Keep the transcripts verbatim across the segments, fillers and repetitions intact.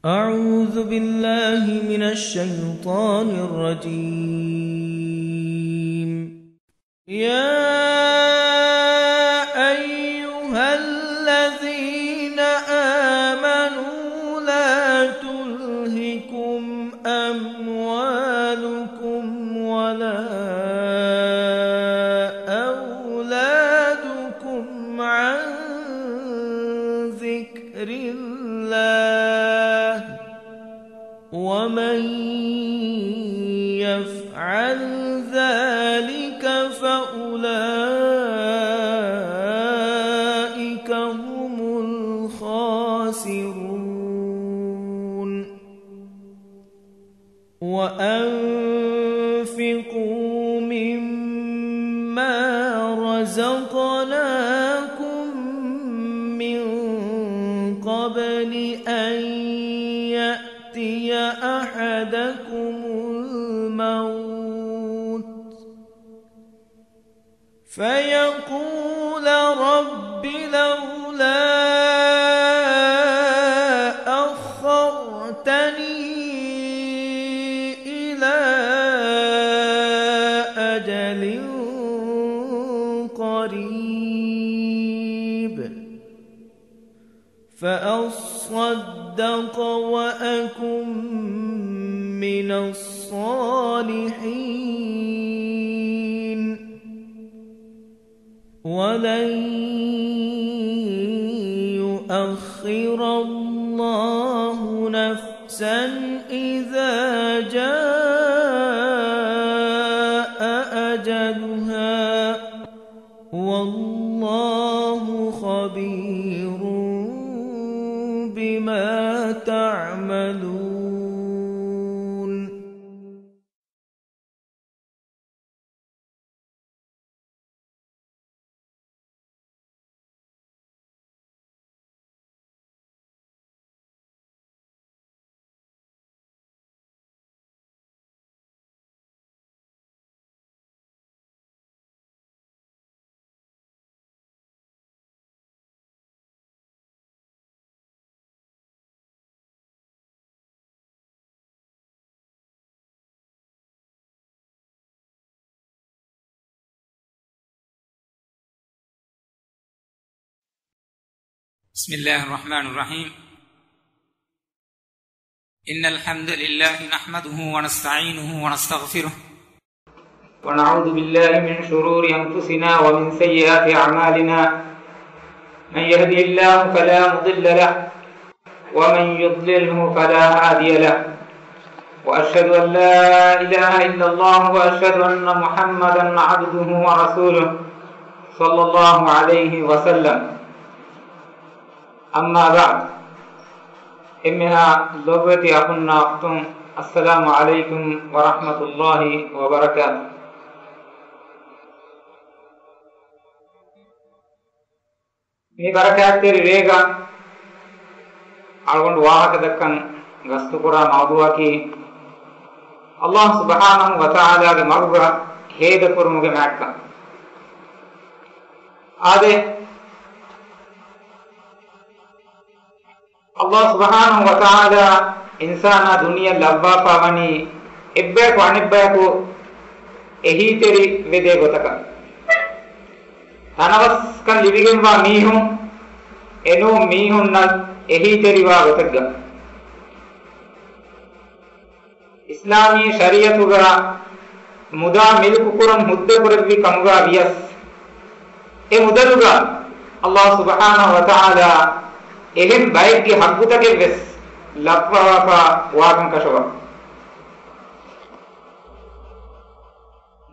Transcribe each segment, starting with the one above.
أعوذ بالله من الشيطان الرجيم. يا أيها الذين آمنوا لا تلهكم أموالكم ولا أولادكم عن ذكر الله، ومن يفعل ذلك فأولئك هم الخاسرون. وأنفقوا مما رزقناكم من قبل أن يأتي أحدكم الموت فيقول رب لولا أخرتني إلى أجل قريب فأصدق وأكن من الصالحين. ولن يؤخر الله نفسا إذا جاء أجلها، والله خبير بما تعملون. بسم الله الرحمن الرحيم. إن الحمد لله نحمده ونستعينه ونستغفره، ونعوذ بالله من شرور أنفسنا ومن سيئات أعمالنا. من يهده الله فلا مضل له، ومن يضلله فلا هادي له. وأشهد أن لا إله إلا الله، وأشهد أن محمدا عبده ورسوله، صلى الله عليه وسلم. أما بعد، އެންމެހާ ލޮބުވެތި އަޚުންނާ އުޚްތުން، السلام عليكم ورحمة الله وبركاته. މި ބަރަކާތްތެރި ރޭގަ އަޅުގަނޑު ވާހަކަދައްކަން ގަސްތުކުރާ މައުޟޫޢަކީ، ﷲ ސުބްޙާނަހޫ ވަތަޢާލާގެ މަގުގަ ހޭދަކުރުމުގެ މާތްކަން. އާދެ، ﷲ ސުބްޙާނަހޫ ވަތަޢާލާ އިންސާނާ ދުނިޔެއަށް ލައްވާފާވަނީ އެއްބަޔަކު އަނެއްބަޔަކު އެހީތެރި ވެދޭ ގޮތަކަށް. ތަނަވަސްކަން ލިބިގެންވާ މީހުން އެނޫން މީހުންނަށް އެހީތެރިވާ ގޮތެއްގަ. އިސްލާމީ ޝަރީޢަތުގަ މުދާ މިލްކުކުރަން ހުއްދަކުރެއްވި ކަމުގަ ވިޔަސް، އެ މުދަލުގަ ﷲ ސުބްޙާނަހޫ ވަތަޢާލާ އެހެން ބައެއްގެ ޙައްޤުތަކެއްވެސް ލައްވާފާ ވާކަން ކަށަވަރު.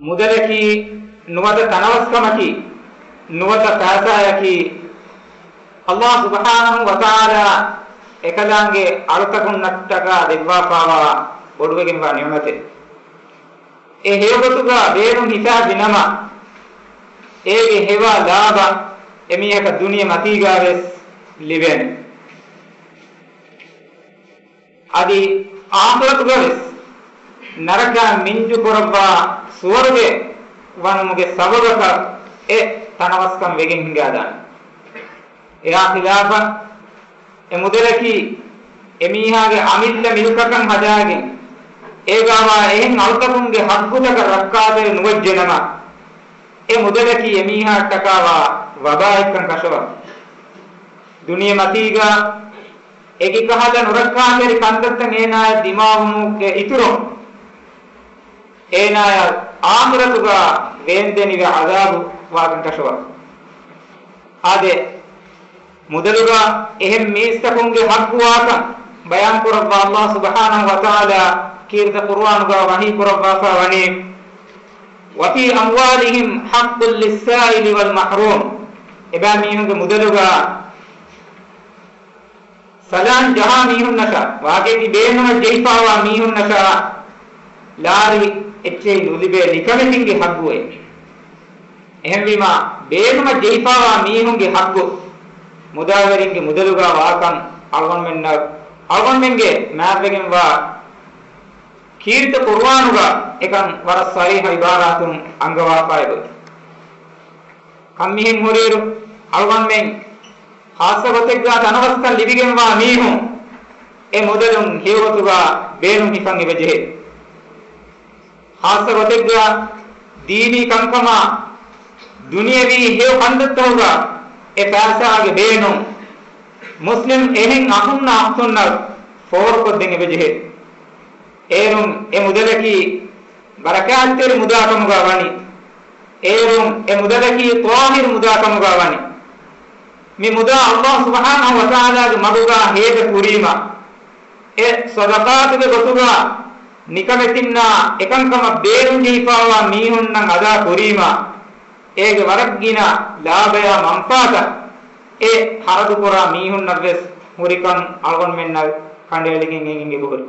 މުދަލަކީ ނުވަތަ ތަނަވަސްކަމަކީ ނުވަތަ ފައިސާއަކީ، ﷲ ސުބްޙާނަހޫ ވަތަޢާލާ އެކަލާނގެ އަޅުތަކުންނަށްޓަކާ ދެއްވާފާވާ ބޮޑުވެގެންވާ ނިޢުމަތެއް. އެ ހެޔޮގޮތުގަ ބޭނުން ހިސާބި ނަމަ، އޭގެ ހެވާ ލާބަ އެމީހަކަށް ދުނިޔެ މަތީގަވެސް ލިބޭނެ. އަދި އާޚިރަތުގަވެސް ނަރަކައިން މިންޖު ކުރައްވާ ސުވަރުގެ ވަނުމުގެ ސަބަބަކަށް އެ ތަނަވަސްކަން ވެގެން ހިނގާދާނެ. އެއާ ޚިލާފަށް އެ މުދަލަކީ އެމީހާގެ އަމިއްލަ މިލްކަކަށް ހަދާގެން، އޭގާވާ އެހެން އަޅުތަކުންގެ ހައްގުތަކަށް ރައްކާތެރި ނުވެއްޖެނަމަ، އެ މުދަލަކީ އެމީހާއަށްޓަކާވާ ވަބާއެއްކަން ކަށަވަ. ދުނިޔެމަތީގަ އެކިކަހަލަ ނުރައްކާތެރި ކަންތައްތައް އޭނާއަށް ދިމާވުމުގެ އިތުރުން، އޭނާއަށް އާޚިރަތުގަ ވޭންދެނިވި ޢަޛާބު ވާކަން ކަށަވަ. އާދެ، މުދަލުގަ އެހެން މީސްތަކުންގެ ހައްގު ވާކަން ބަޔާންކުރައްވާ ﷲ ސުބްޙާނަހޫ ވަތަޢާލާ ކީރިތި ޤުރުއާނުގަ ވަޙީ ކުރައްވާފަ ވަނީ، وفي أموالهم حق للسائل والمحروم. އެބައިމީހުންގެ މުދަލުގަ ސަލާން ޖަހާ މީހުންނަށާ، ވާގެއަކީ ބޭނުމަށް ޖެހިފާވާ މީހުންނަށާ ލާރި އެއްޗެހި ނުލިބޭ ނިކަމެތިންގެ ހައްގުއޭ. އެހެންވީމާ، ބޭނުމަށް ޖެހިފާވާ މީހުންގެ ހައްގު މުދާވެރިންގެ މުދަލުގަ ވާކަން އަޅުގަނޑުމެންނަށް، އަޅުގަނޑުމެންގެ މާތްވެގެންވާ ކީރިތި ޤުރުއާނުގަ އެކަން ވަރަށް ޞަރީޙަ ޢިބާރާތުން އަންގަވާފައިވޭ. ކަންމިހެން ހުރިއިރު، އަޅުގަނޑުމެން ޚާއްޞަ ގޮތެއްގަ ތަނަވަސްކަން ލިބިގެންވާ މީހުން އެ މުދަލުން ހެޔޮގޮތުގަ ބޭނުން ހިފަން އެބަޖެހޭ. ޚާއްޞަ ގޮތެއްގަ ދީނީ ކަންކަމާ ދުނިޔަވީ ހެޔޮ ކަންތައްތަކުގަ އެ ފައިސާގެ ބޭނުން މުސްލިމް އެހެން އަޚުންނާ އުޚްތުންނަށް ފޯރުކޮށްދޭން އެބަޖެހޭ. އޭރުން އެ މުދަލަކީ ބަރަކާތްތެރި މުދާކަމުގަ ވަނީ. އޭރުން އެ މުދަލަކީ ޠާހިރު މުދާކަމުގަ ވަނީ. މި މުދާ ﷲ ސުބްޙާނަހޫ ވަތަޢާލާގެ މަގުގަ ހޭދަ ކުރީމަ، އެ ޞަދަޤާތުގެ ގޮތުގަ ނިކަމެތިންނާ އެކަންކަމަށް ބޭނުން ޖެހިފާވާ މީހުންނަށް އަދާ ކުރީމަ، އޭގެ ވަރަށްގިނަ ލާބަޔާ މަންފާތައް އެ ޚަރަދުކުރާ މީހުންނަށްވެސް ހުރިކަން އަޅުގަނޑުމެންނަށް ކަނޑައެޅިގެން އެނގި އެބަހުރި.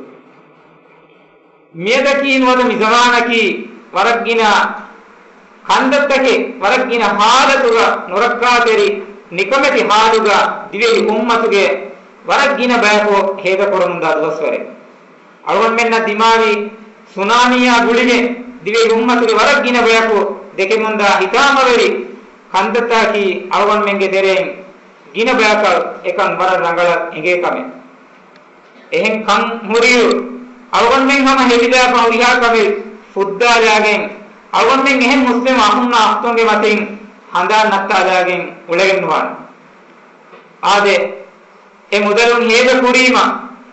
މިއަދަކީ ނުވަތަ މި ޒަމާނަކީ ވަރަށްގިނަ ކަންތައްތަކެއް ވަރަށްގިނަ ހާލަތުގަ ނުރައްކާތެރި ނިކަމެތި ހާލުގަ ދިވެހި އުއްމަތުގެ ވަރަށް ގިނަ ބަޔަކު ހޭދަކުރަމުންދާ ދުވަސްވަރެއް. އަޅުގަނޑުމެންނަށް ދިމާވި ސުނާމީއާ ގުޅިގެން ދިވެހި އުއްމަތުގެ ވަރަށް ގިނަ ބަޔަކު ދެކެމުންދާ ހިތާމަވެރި ކަންތައްތަކީ އަޅުގަނޑުމެންގެ ތެރެއިން ގިނަ ބަޔަކަށް އެކަން ވަރަށް ރަނގަޅަށް އެނގޭ ކަމެއް. އެހެން ކަން ހުރިއިރު، އަޅުގަނޑުމެން ހަމަ ހެދިލާފަ ހުރިހާ ކަމެއް ފުއްދާލާގެން، އަޅުގަނޑުމެން އެހެން މުސްލިމް އަޚުންނާ އުޚްތުންގެ މަތިން ހަނދާން ނައްތާލާގެން އުޅެގެން ނުވާނެ. އާދެ، އެ މުދަލުން ހޭދަ ކުރީމަ،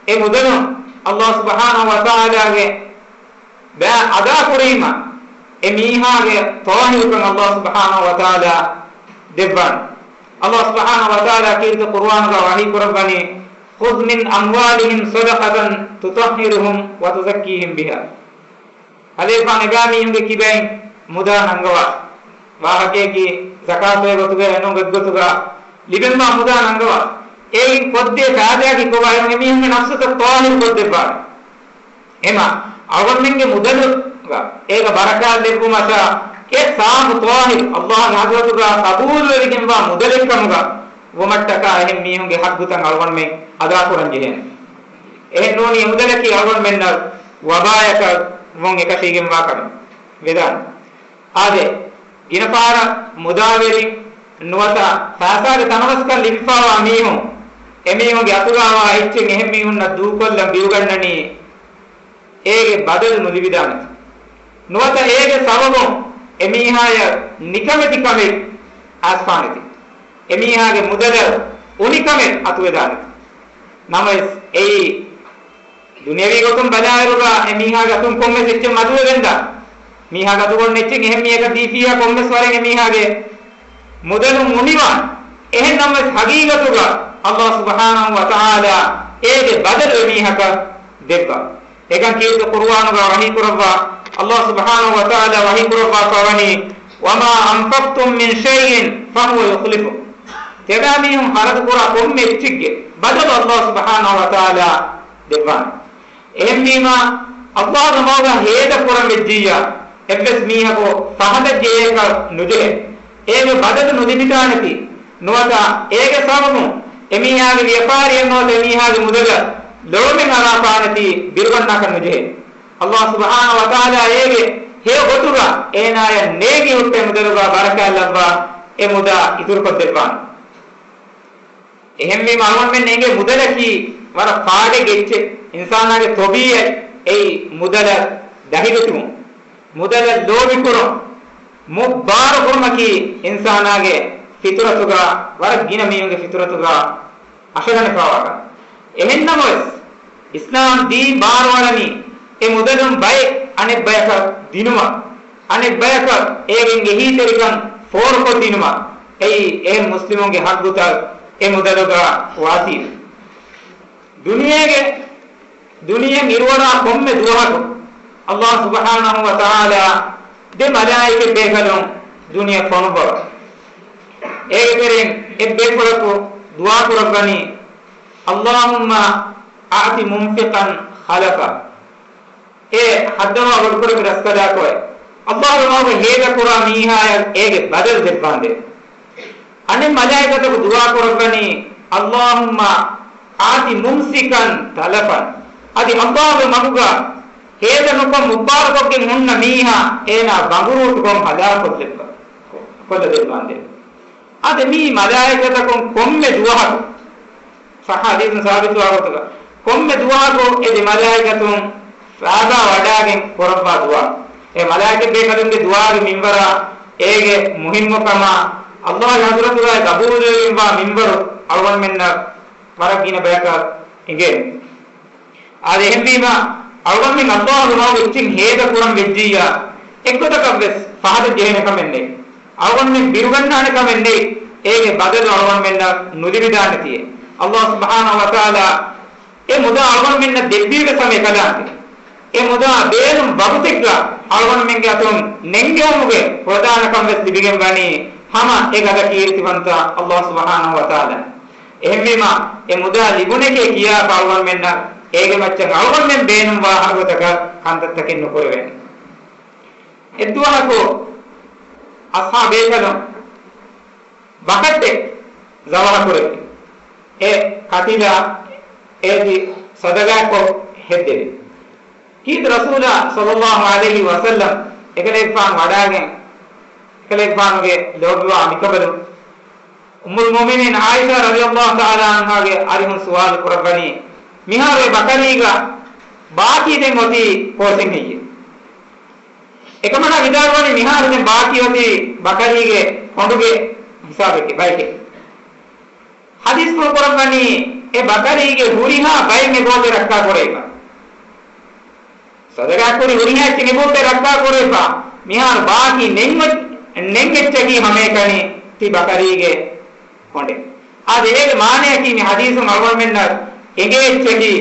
އެ މުދަލުން ﷲ ސުބްޙާނަހޫ ވަތަޢާލާގެ ބައި އަދާ ކުރީމަ، އެ މީހާގެ ޠާހިރުކަން ﷲ ސުބްޙާނަހޫ ވަތަޢާލާ ދެއްވާނެ. ﷲ ސުބްޙާނަހޫ ވަތަޢާލާ ކީރިތި ޤުރުއާނުގަ ވަޙީ ކުރައްވަނީ، خذ من أموالهم صدقة تطهرهم وتزكيهم بها. ހަލޭފާން އެބައިމީހުންގެ ކިބައިން މުދާ ނަންގަވާށި. ވާހަކައަކީ، ޒަކާތުގެ ގޮތުގައި ނޫން އެއްގޮތުގަ ލިބެންވާ މުދާ ނަންގަވާށި. އޭގެން ކޮށްދޭ ފައިދާއަކީ ކޮބާ؟ އޭރުން އެމީހުންގެ ނަފްސުތައް ޠާހިރު ކޮށްދެއްވާނެ. އެމަ، އަޅުގަނޑުމެންގެ މުދަލުގަ އޭގަ ބަރަކާތް ލެއްވުމަށާ، އެ ސާފު ޠާހިރު ﷲގެ ޙަޟްރަތުގަ ޤަބޫލުވެވިގެންވާ މުދަލެއްކަމުގަ ވުމަށްޓަކާ އެހެން މީހުންގެ ޙައްޤުތައް އަޅުގަނޑުމެން އަދާކުރަން ޖެހޭނެ. އެހެން ނޫނީ އެ މުދަލަކީ އަޅުގަނޑުމެންނަށް ވަބާޔަކަށް ވުން އެކަށީގެންވާ ކަމެއް ވެދާނެ. އާދެ، ގިނަ ފަހަރަށް މުދާވެރިން ނުވަތަ ފައިސާގެ ތަނަވަސްކަން ލިބިފާވާ މީހުން، އެމީހުންގެ އަތުގަވާ އެއްޗެއް އެހެން މީހުންނަށް ދޫކޮށްލަން ބިރުގަންނަނީ، އޭގެ ބަދަލު ނުލިބިދާނެތި. ނުވަތަ އޭގެ ސަބަބުން އެމީހާޔަށް ނިކަމެތި ކަމެއް އައިސްފާނެތި. އެމީހާގެ މުދަލަށް އުނިކަމެއް އަތުވެދާނެތި. ނަމަވެސް އެއީ ދުނިޔަވީ ގޮތުން ބަލާއިރުގަ އެމީހާގެ އަތުން ކޮންމެސް އެއްޗެއް މަދުވެގެންދާ، މީހާގެ އަތުގަ އޮންނަ އެއްޗެއް އެހެން މީހަކަށް ދީފިއްޔާ ކޮންމެސް ވަރެއް އެމީހާގެ މުދަލުން އުނިވާނެ. އެހެން ނަމަވެސް ހަގީގަތުގަ ﷲ ސުބްޙާނަހޫ ވަތަޢާލާ އޭގެ ބަދަލު އެމީހަކަށް ދެއްވާ. އެކަން ކީރިތި ޤުރުއާނުގަ ވަޙީ ކުރައްވާ ﷲ ސުބްޙާނަހޫ ވަތަޢާލާ ވަޙީ ކުރައްވާފަ ވަނީ، وما أنفقتم من شيء فهو يخلفه. ތިޔަބައިމީހުން ޚަރަދުކުރާ ކޮންމެ އެއްޗެއްގެ ބަދަލު ﷲ ސުބްޙާނަހޫ ވަތަޢާލާ ދެއްވާނެ. އެހެންވީމާ، ﷲގެ މަގުގަ ހޭދަ ކުރަން ވެއްޖިއްޔާ، އެއްވެސް މީހަކު ފަހަތަށް ޖެހޭކަށް ނުޖެހޭ. އޭގެ ބަދަލު ނުލިބިދާނެތީ، ނުވަތަ އޭގެ ސަބަބުން އެމީހާގެ ވިޔަފާރިއެއް ނުވަތަ އެމީހާގެ މުދަލަށް ލޮޅުމެއް އަރާފާނެތީ ބިރުގަންނާކަށް ނުޖެހޭ. ﷲ ސުބްޙާނަހޫ ވަތަޢާލާ އޭގެ ހެޔޮ ގޮތުގަ އޭނާޔަށް ނޭނގި ހުއްޓޭ މުދަލުގަ ބަރަކާތް ލައްވާ އެ މުދާ އިތުރުކޮށްދެއްވާނެ. އެހެންވީމަ އަޅުގަނޑުމެން އެނގޭ މުދަލަކީ ވަރަށް ފާޑެއް އެއްޗެއް. އިންސާނާގެ ތޮބީއަތް އެއީ މުދަލަށް ދަހިވެތިވުން، މުދަލަށް ލޯބިކުރުން، މުއްބާރުކުރުމަކީ އިންސާނާގެ ފިތުރަތުގަ، ވަރަށް ގިނަ މީހުންގެ ފިތުރަތުގަ އަށަގަނެފާވާކަން. އެހެންނަމަވެސް، އިސްލާމް ދީން ބާރުއަޅަނީ އެ މުދަލުން ބައެއް އަނެއްބަޔަކަށް ދިނުމަށް، އަނެއްބަޔަކަށް އޭގެން އެހީތެރިކަން ފޯރުކޮށްދިނުމަށް. އެއީ އެހެން މުސްލިމުންގެ ހައްގުތައް އެ މުދަލުގަ ވާތީ. ދުނިޔޭގެ، ދުނިޔެ އިރުއަރާ ކޮންމެ ދުވަހަކު ﷲ ސުބްޙާނަހޫ ވަތަޢާލާ ދެ މަލާއިކަ ބޭކަލުން ދުނިޔެ ފޮނުއްވަވަ. އޭގެ ތެރެއިން އެއްބޭފުޅަކު ދުޢާ ކުރައްވަނީ، اللهم أعط منفقا خلفا. އެ ހައްދަވާ ބޮޑުކުރެއްވި ރަސްކަލާކޮއެ، ﷲ ގެ މަގުގަ ހޭދަކުރާ މީހާޔަށް އޭގެ ބަދަލު ދެއްވާނދޭ. އަނެއް މަލާއިކަތަކު ދުޢާ ކުރައްވަނީ، اللهم آت ممسكا تلفا. އަދި ﷲ ގެ މަގުގަ ހޭދަ ނުކޮށް މުއްބާރުކޮށްގެން ހުންނަ މީހާ އޭނާ ބަނގުރޫޓުކޮށް ހަލާކުކޮށްލައްވާ، ކޮށްލަދެއްވާނދޭ. އަދި މި މަލާއިކަތަކުން ކޮންމެ ދުވަހަކު، ޞައްޙަ ޙަދީޘުން ސާބިތުވާ ގޮތުގަ، ކޮންމެ ދުވަހަކު އެ ދެ މަލާއިކަތުން ފާގާ ވަޑާގެން ކުރައްވާ ދުޢާ. އެ މަލާއިކަ ބޭކަލުންގެ ދުޢާގެ މިންވަރާ، އޭގެ މުހިންމުކަމާ، ﷲ ގެ ޙަޟްރަތުގައި ގަބޫލުވެގެންވާ މިންވަރު އަޅުގަނޑުމެންނަށް ވަރަށް ގިނަ ބަޔަކަށް އެނގޭނެ. އާދެ، އެހެންވީމަ، އަޅުގަނޑުމެން ﷲ ގެ މަގުގަ އެއްޗެއް ހޭދަ ކުރަން ވެއްޖިއްޔާ، އެއްގޮތަކަށްވެސް ފަހަތަށް ޖެހޭނެ ކަމެއް ނެތް. އަޅުގަނޑުމެން ބިރުގަންނާނެ ކަމެއް ނެތް. އޭގެ ބަދަލު އަޅުގަނޑުމެންނަށް ނުލިބިދާނެތީ. ﷲ ސުބްޙާނަހޫ ވަތަޢާލާ އެ މުދާ އަޅުގަނޑުމެންނަށް ދެއްވީވެސް ހަމަ އެކަލާނގެ. އެ މުދާ ބޭނުން ވަގުތެއްގަ އަޅުގަނޑުމެންގެ އަތުން ނެންގެވުމުގެ ފުރަދާނަ ކަން ވެސް ލިބިގެން ވަނީ ހަމަ އެ ގަދަ ކީރިތިވަންތަ ﷲ ސުބްޙާނަހޫ ވަތަޢާލާ. އެހެންވީމަ، އެ މުދާ ލިބުނެކޭ ކިޔާފަ އަޅުގަނޑުމެންނަށް އޭގެ މައްޗަށް އަޅުގަނޑުމެން ބޭނުންވާ ހަރުގޮތަކަށް ކަންތައްތަކެއް ނުކުރެވޭނެ. އެއްދުވަހަކު އަޞްޙާބޭކަލުން ބަކައްޓެއް ޒަބަޙަ ކުރެއްވި. އެ ކަތިލާ އޭތި ޞަދަގާކޮށް ހެއްދެވި. ކީރިތި ރަސޫލާ ޞައްލައްލާހު ޢަލައިހި ވަސައްލަމް އެކަލޭގެފާނު ވަޑާގެން، އެކަލޭގެފާނުގެ ލޯބިވާ މިކަނބަލުން އުއްމުލް މުއުމިނީން ޢާއިޝާ ރަޟިޔައްލާހު ތަޢާލާ ޢަންހާގެ އަރިހުން ސުވާލު ކުރައްވަނީ، މިހާރު އެ ބަކަރީގަ ބާކީ ދެން އޮތީ ކޯސެއް ހެއްޔޭ؟ އެކަމަނާ ވިދާޅުވަނީ، މިހާރު ދެން ބާކީ އޮތީ ބަކަރީގެ ކޮނޑުގެ ހިސާބެއްގެ ބައެކޭ. ޙަދީޘްފުޅު ކުރައްވަނީ، އެ ބަކަރީގެ ހުރިހާ ބައެއް އެބައޮތޭ ރައްކާ ކުރެވިފަ. ޞަދަގާ ކުރި ހުރިހާ އެއްޗެއް އެބައޮތޭ ރައްކާ ކުރެވިފަ. މިހާރު ބާކީ ނެތް، ނެތް އެއްޗަކީ ހަމައެކަނި ތި ބަކަރީގެ ކޮނޑެއް. އާދެ، އޭގެ މާނަޔަކީ މި ޙަދީޘުން އަޅުގަނޑުމެންނަށް އެނގޭ އެއްޗަކީ،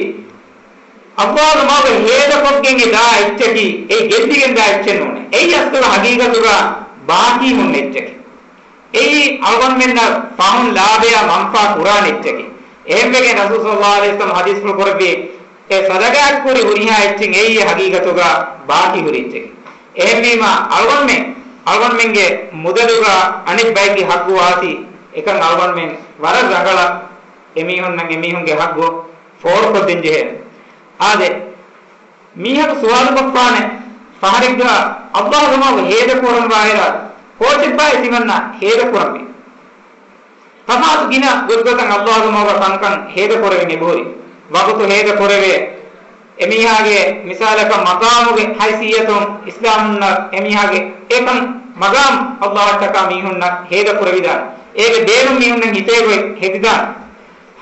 ﷲ ގެ މަގުގަ ހޭދަކޮށްގެން އެ ދާ އެއްޗަކީ، އެއީ ގެއްލިގެން ދާ އެއްޗެއް ނޫނޭ. އެއީ އަސްލުގަ ޙަޤީޤަތުގަ ބާކީ ހުންނަ އެއްޗަކީ. އެއީ އަޅުގަނޑުމެންނަށް ފަހުން ލާބަޔާ މަންފާ ކުރާނެ އެއްޗަކީ. އެހެންވެގެން ރަސޫލު ޞައްލައްލާހު ޢަލައިހި ވަސައްލަމަ ޙަދީޘްފުޅު ކުރެއްވި، އެ ޞަދަގާތް ކުރި ހުރިހާ އެއްޗެއް އެއީ ޙަޤީޤަތުގަ ބާކީ ހުރި އެއްޗެކޭ. އެހެންވީމަ، އަޅުގަނޑުމެން، އަޅުގަނޑުމެންގެ މުދަލުގަ އަނެއް ބައެއްގެ ޙައްޤު ވާތީ، އެކަން އަޅުގަނޑުމެން ވަރަށް ރަނގަޅަށް އެމީހުންނަށް އެމީހުންގެ ޙައްޤު ފޯރުކޮށްދޭން ޖެހޭ. އާދެ، މީހަކު ސުވާލުކޮށްފާނެ، ފަހަރެއްގަ ﷲ ގެ މަގު ހޭދަކުރަންވާއިރަށް ކޯޗެއްބާ ތިމަންނަ ހޭދަކުރަންވީ؟ ތަފާތު ގިނަ ގޮތްގޮތަށް ﷲ ގެ މަގުގަ ކަންކަން ހޭދަކުރެވެން އެބަހުރި. ވަގުތު ހޭދަކުރެވޭ. އެމީހާގެ މިސާލަކަށް މަޤާމުގެ ހައިސިއްޔަތުން އިސްލާމުންނަށް އެމީހާގެ އެކަން މަޤާމް ﷲ އަށްޓަކާ މީހުންނަށް ހޭދަކުރެވިދާނެ. އޭގެ ބޭނުން މީހުންނަށް ހިތޭގޮތް ހެދިދާނެ.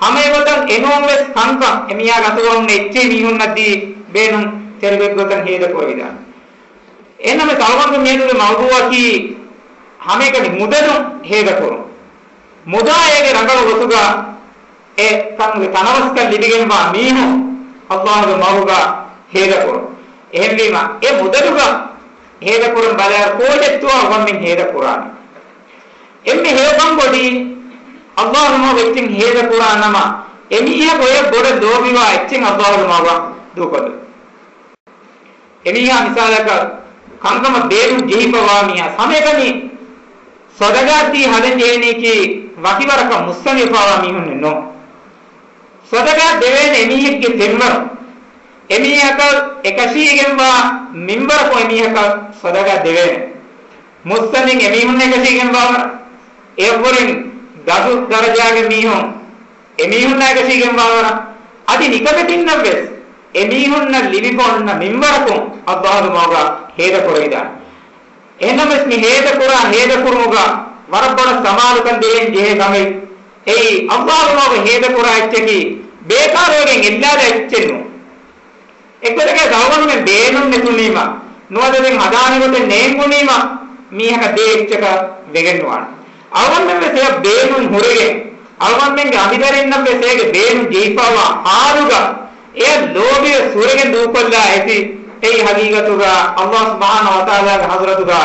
ހަމައެގޮތަށް އެނޫންވެސް ކަންކަން އެމީހާގެ އަތުގަ ހުންނަ އެއްޗެހި މީހުންނަށް ދީ ބޭނުން ތެރެ ގޮތްގޮތަށް ހޭދަކުރެވިދާނެ. އެހެންނަމަވެސް އަޅުގަނޑު މިއަދުގެ މައުޟޫޢަކީ ހަމައެކަނި މުދަލުން ހޭދަކުރުން. މުދާ އޭގެ ރަނގަޅު ގޮތުގަ އެ ކަމުގެ ތަނަވަސްކަން ލިބިގެންވާ މީހުން ﷲ ގެ މަގުގަ ހޭދަކުރުން. އެހެންވީމަ، އެ މުދަލުގަ ހޭދަކުރަން ބަލާއިރު ކޯޗެއްތޯ އަޅުގަނޑުމެން ހޭދަކުރާނެ. އެންމެ ހެޔޮކަން ބޮޑީ، ﷲ ގެ މަގު އެއްޗެއް ހޭދަކުރާ ނަމަ، އެމީހަކު އެ ބޮޑަށް ލޯބިވާ އެއްޗެއް ﷲ ގެ މަގު ދޫކޮށްލުން. އެމީހާ މިސާލަކަށް ކަންކަމަށް ބޭނުން ޖެހިފަވާ މީހާ ހަމައެކަނި ޞަދަގާތީ ހަދަން ޖެހެނީކީ ވަކިވަރަކަށް މުއްސަނދިވެފަވާ މީހުންނެއް ނޫން. ޞަދަގާތް ދެވޭނެ އެމީހެއްގެ ތެންވަރު، އެމީހަކަށް އެކަށީގެންވާ މިންވަރަކު އެމީހަކަށް ޞަދަގާތް ދެވޭނެ. މުއްސަނދިން އެމީހުންނަށް އެކަށީގެންވާވަރަށް، އެއަށްވުރެން ދަށު ދަރަޖާގެ މީހުން އެމީހުންނާ އެކަށީގެންވާވަރަށް، އަދި ނިކަމެތިންނަށްވެސް އެމީހުންނަށް ލިބިފަ އޮންނަ މިންވަރަކުން އައްލާހުގެ މަގުގަ ހޭދަކުރެވިދާނެ. އެހެންނަމަވެސް މި ހޭދަކުރާ ހޭދަކުރުމުގަ ވަރަށް ބޮޑަށް ސަމާލުކަން ދޭން ޖެހޭ ކަމެއް. އެއީ އައްލާހުގެ މަގުގަ ހޭދަކުރާ އެއްޗަކީ ބޭކާރުވެގެން އެއްލާލާ އެއްޗެއް ނޫން. އެއްގޮތަކަށް އަޅުގަނޑުމެން ބޭނުން ނެތުނީމަ، ނުވަތަ ދެން ހަދާނެ ގޮތެއް ނޭނގުނީމަ، މީހަކަށް ދޭ އެއްޗަކަށް ވެގެން ނުވާނެ. އަޅުގަނޑުމެން ވެސް އެއަށް ބޭނުން ހުރެގެން، އަޅުގަނޑުމެންގެ އަނބިދަރިންނަށް ވެސް އޭގެ ބޭނުން ޖެހިފައިވާ ހާލުގަ އެއަށް ލޯބިވެސް ހުރެގެން ދޫކޮށްލާ އެތި، އެއީ ހަގީގަތުގަ އައްލާހު ސުބްޙާނަހު ވަތަޢާލާގެ ޙަޟްރަތުގަ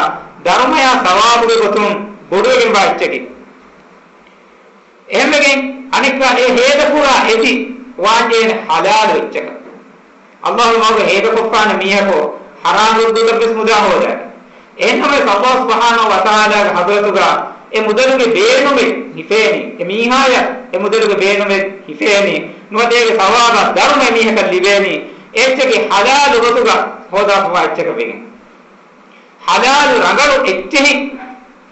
ދަރުމަޔާ ސަވާބުގެ ގޮތުން ބޮޑުވެގެންވާ އެއްޗަކީ. އެހެންވެގެން އަނެއްކާ އެ ހޭދަކުރާ އެތި ވާންޖެހޭނެ ޙަލާލު އެއްޗަކަށް. އައްލާހުގެ މަގުގަ ހޭދަކޮށްފާނެ މީހަކު ޙަރާމް ރުއްދުތައްވެސް މުދާ ހޯދާނެ. އެހެންނަމަވެސް އައްލާހު ސުބްޙާނަހު ވަތަޢާލާގެ ޙަޟްރަތުގަ އެ މުދަލުގެ ބޭނުމެއް ހިފޭނީ، އެ މީހާޔަށް އެ މުދަލުގެ ބޭނުމެއް ހިފޭނީ، ނުވަތަ އޭގެ ސަވާބާ ދަރުމަ އެ މީހަކަށް ލިބޭނީ، އެ އެއްޗަކީ ޙަލާލު ގޮތުގަ ހޯދާފަވާ އެއްޗަކަށް ވެގެން. ޙަލާލު ރަނގަޅު އެއްޗެހި،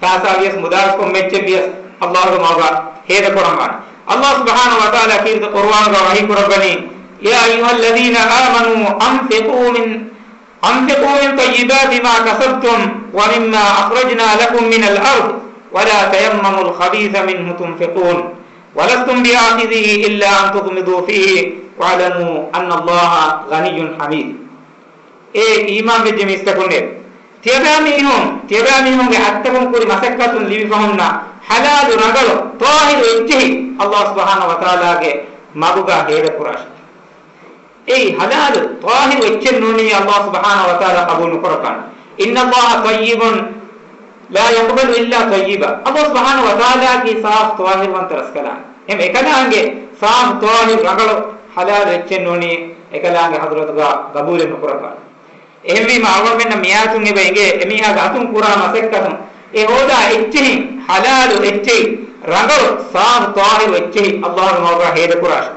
ފައިސާ ވިޔަސް މުދާވެސް ކޮންމެ އެއްޗެއް ވިޔަސް އައްލާހުގެ މަގުގަ ހޭދަކުރަންވާނެ. އައްލާހު ސުބްޙާނަހު ވަތަޢާލާ ކީރިތި ޤުރުއާނުގަ ވަޙީ ކުރައްވަނީ، يا أيها الذين آمنوا أنفقوا من، أنفقوا من طيبات ما كسبتم ومما أخرجنا لكم من الأرض ولا تيمموا الخبيث منه تنفقون ولستم بآخذيه إلا أن تغمضوا فيه واعلموا أن الله غني حميد. އޭ އީމާންވެއްޖެ މީސްތަކުންނޭ! ތިޔަބައިމީހުން، ތިޔަބައިމީހުންގެ އަތްތަކުން ކުރި މަސައްކަތުން ލިބިފަހުންނަ ޙަލާލު ރަނގަޅު ޠާހިރު އެއްޗެހި އައްލާހު ސުބްޙާނަހު ވަތަޢާލާގެ މަގުގަ ހޭދަކުރާށި. އެއީ ޙަލާލު ޠާހިރު އެއްޗެއް ނޫނީ އައްލާހު ސުބްޙާނަހު ވަތަޢާލާ ޤަބޫލު ނުކުރައްވާނެ. إن الله طيب لا يقبل إلا طيبا. އައްލާހު ސުބްޙާނަހު ވަތަޢާލާއަކީ ސާފު ޠާހިރުވަންތަ ރަސްކަލާނގެ. އެހެން އެކަލާނގެ ސާފު ޠާހިރު ރަނގަޅު ޙަލާލު އެއްޗެއް ނޫނީ އެކަލާނގެ ޙަޟްރަތުގަ ޤަބޫލެއް ނުކުރައްވާނެ. އެހެންވީމަ އަޅުގަނޑުމެންނަށް މިއާޔަތުން އެބަ އެނގޭ އެމީހާގެ އަތުން ކުރާ މަސައްކަތުން އެ ހޯދާ އެއްޗެހިން ޙަލާލު އެއްޗެހި، ރަނގަޅު ސާފު ޠާހިރު އެއްޗެހި އައްލާހުގެ މަގުގަ ހޭދަކުރާށި.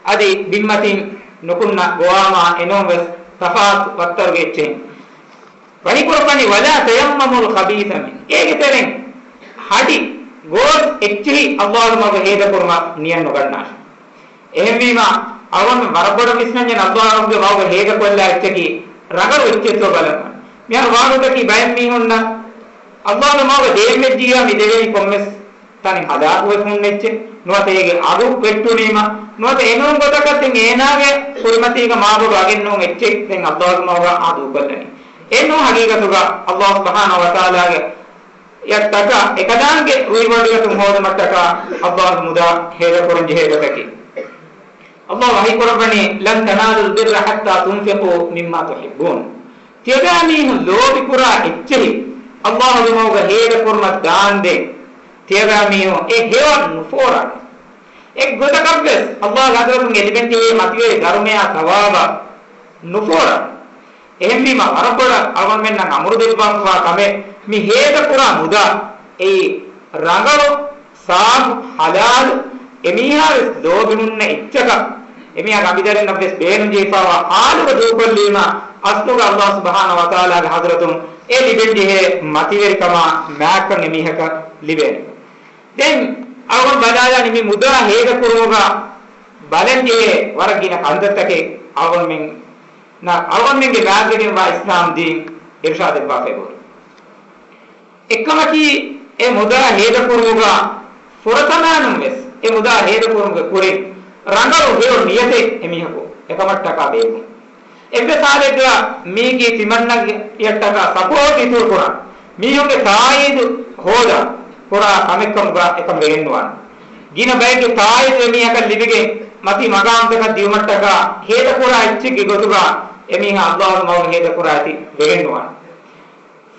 އަދި ބިންމަތިން ނުކުންނަ ގޮވާމާ އެނޫންވެސް ތަފާތު ވައްތަރުގެ އެއްޗެހިން. ވަޙީކުރައްވަނީ، ولا تيمموا الخبيث منه. އޭގެ ތެރެއިން ހަޑި ގޯސް އެއްޗެހި އައްލާހުގެ މަގުގަ ހޭދަކުރުމަށް ނިޔަތް ނުގަންނާށި. އެހެންވީމަ، އަޅުގަނޑު ވަރަށް ބޮޑަށް ވިސްނަންޏާ އައްލާހުގެ މަގުގަ ހޭދަކޮށްލާ އެއްޗަކީ ރަނގަޅު އެއްޗެއްތޯ ބަލަން. މިހާރު ވާގޮތަކީ ބައެއް މީހުންނަށް އައްލާހުގެ މަގުގަ ދޭންވެއްޖިއްޔާ މި ދެވޭނީ ކޮންމެސް ތަނެއް ހަލާކުވެފަ ހުންނަ އެއްޗެއް، ނުވަތަ އޭގެ އަގު ވެއްޓުނީމަ، ނުވަތަ އެނޫން ގޮތަކަށް ދެން އޭނާގެ ކުރިމަތީގަ މާބޮޑު އަގެއް ނޫން އެއްޗެއް ދެން އައްލާހުގެ މަގުގަ އާ ދޫކޮށްލަނީ. އެއްނޫން ޙަޤީޤަތުގަ އައްލާހު ސުބްޙާނަހު ވަތަޢާލާގެ އަށްޓަކާ އެކަލާނގެ ރުހިވޮޑިގަތުން ހޯދުމަށްޓަކާ އައްލާހުގެ މުދާ ހޭދަކުރަން ޖެހޭ ގޮތަކީ. އައްލާހު ވަޙީކުރައްވަނީ، لن تنالوا البر حتى تنفقوا مما تحبون. ތިޔަބައިމީހުން ލޯބިކުރާ އެއްޗެހި އައްލާހުގެ މަގުގަ ހޭދަކުރުމަށް ދާންދެން ތިޔަބައިމީހުން އެ ހެޔޮއަށް ނުފޯރާނެ. އެއްގޮތަކަށްވެސް އައްލާހުގެ ޙަޟްރަތުން އެ ލިބެންޖެހޭ މަތިވެރި ދަރުމަޔާ ޘަވާބަށް ނުފޯރާނެ. އެހެންވީމަ، ވަރަށް ބޮޑަށް އަޅުގަނޑުމެންނަށް އަމުރު ދެއްވާފަވާ ކަމެއް، މި ހޭދަކުރާ މުދާ އެއީ ރަނގަޅު، ސާފު، ޙަލާލު، އެމީހާވެސް ލޯބި ހުންނަ އެއްޗަކަށް، އެމީހާގެ އަނބިދަރިންނަށްވެސް ބޭނުން ޖެހިފައިވާ ޙާލުގަ ދޫކޮށްލީމަ، އަސްލުގަ އައްލާހު ސުބްޙާނަހު ވަތަޢާލާގެ ޙަޟްރަތުން އެ ލިބެންޖެހޭ މަތިވެރިކަމާ މާތްކަން އެމީހަކަށް ލިބޭނެ. ދެން އަޅުގަނޑު ބަލާލާނީ މި މުދާ ހޭދަކުރުމުގަ ބަލަންޖެހޭ ވަރަށް ގިނަ ކަންތައްތަކެއް އަޅުގަނޑުމެންނަށް އަޅުގަނޑުމެންގެ މާތްވެގެންވާ އިސްލާމް ދީން އިރުޝާދެއްވާފައި ހުރި. އެއްކަމަކީ، އެ މުދާ ހޭދަކުރުމުގަ ފުރަތަމައިނުން ވެސް އެ މުދާ ހޭދަކުރުމުގެ ކުރިން ރަނގަޅު ހެޔޮ ނިޔަތެއް އެމީހަކު އެކަމަށްޓަކާ ބޭއްވުން. އެއްވެސް ހާލެއްގަ މީގީ ތިމަންނައަށްޓަކާ ސަޕޯޓް އިތުރުކުރާ، މީހުންގެ ތާއީދު ހޯދާ ކުރާ ކަމެއްކަމުގަ އެކަން ވެގެންނުވާނެ. ގިނަ ބައެއްގެ ތާއީދު އެމީހަކަށް ލިބިގެން މަތީ މަގާމްތަކަށް ދިއުމަށްޓަކާ ހޭދަކުރާ އެއްޗެއްގެ ގޮތުގަ އެމީހާ އައްލާހުގެ މަގުގަ ހޭދަކުރާ އެތި ވެގެންނުވާނެ.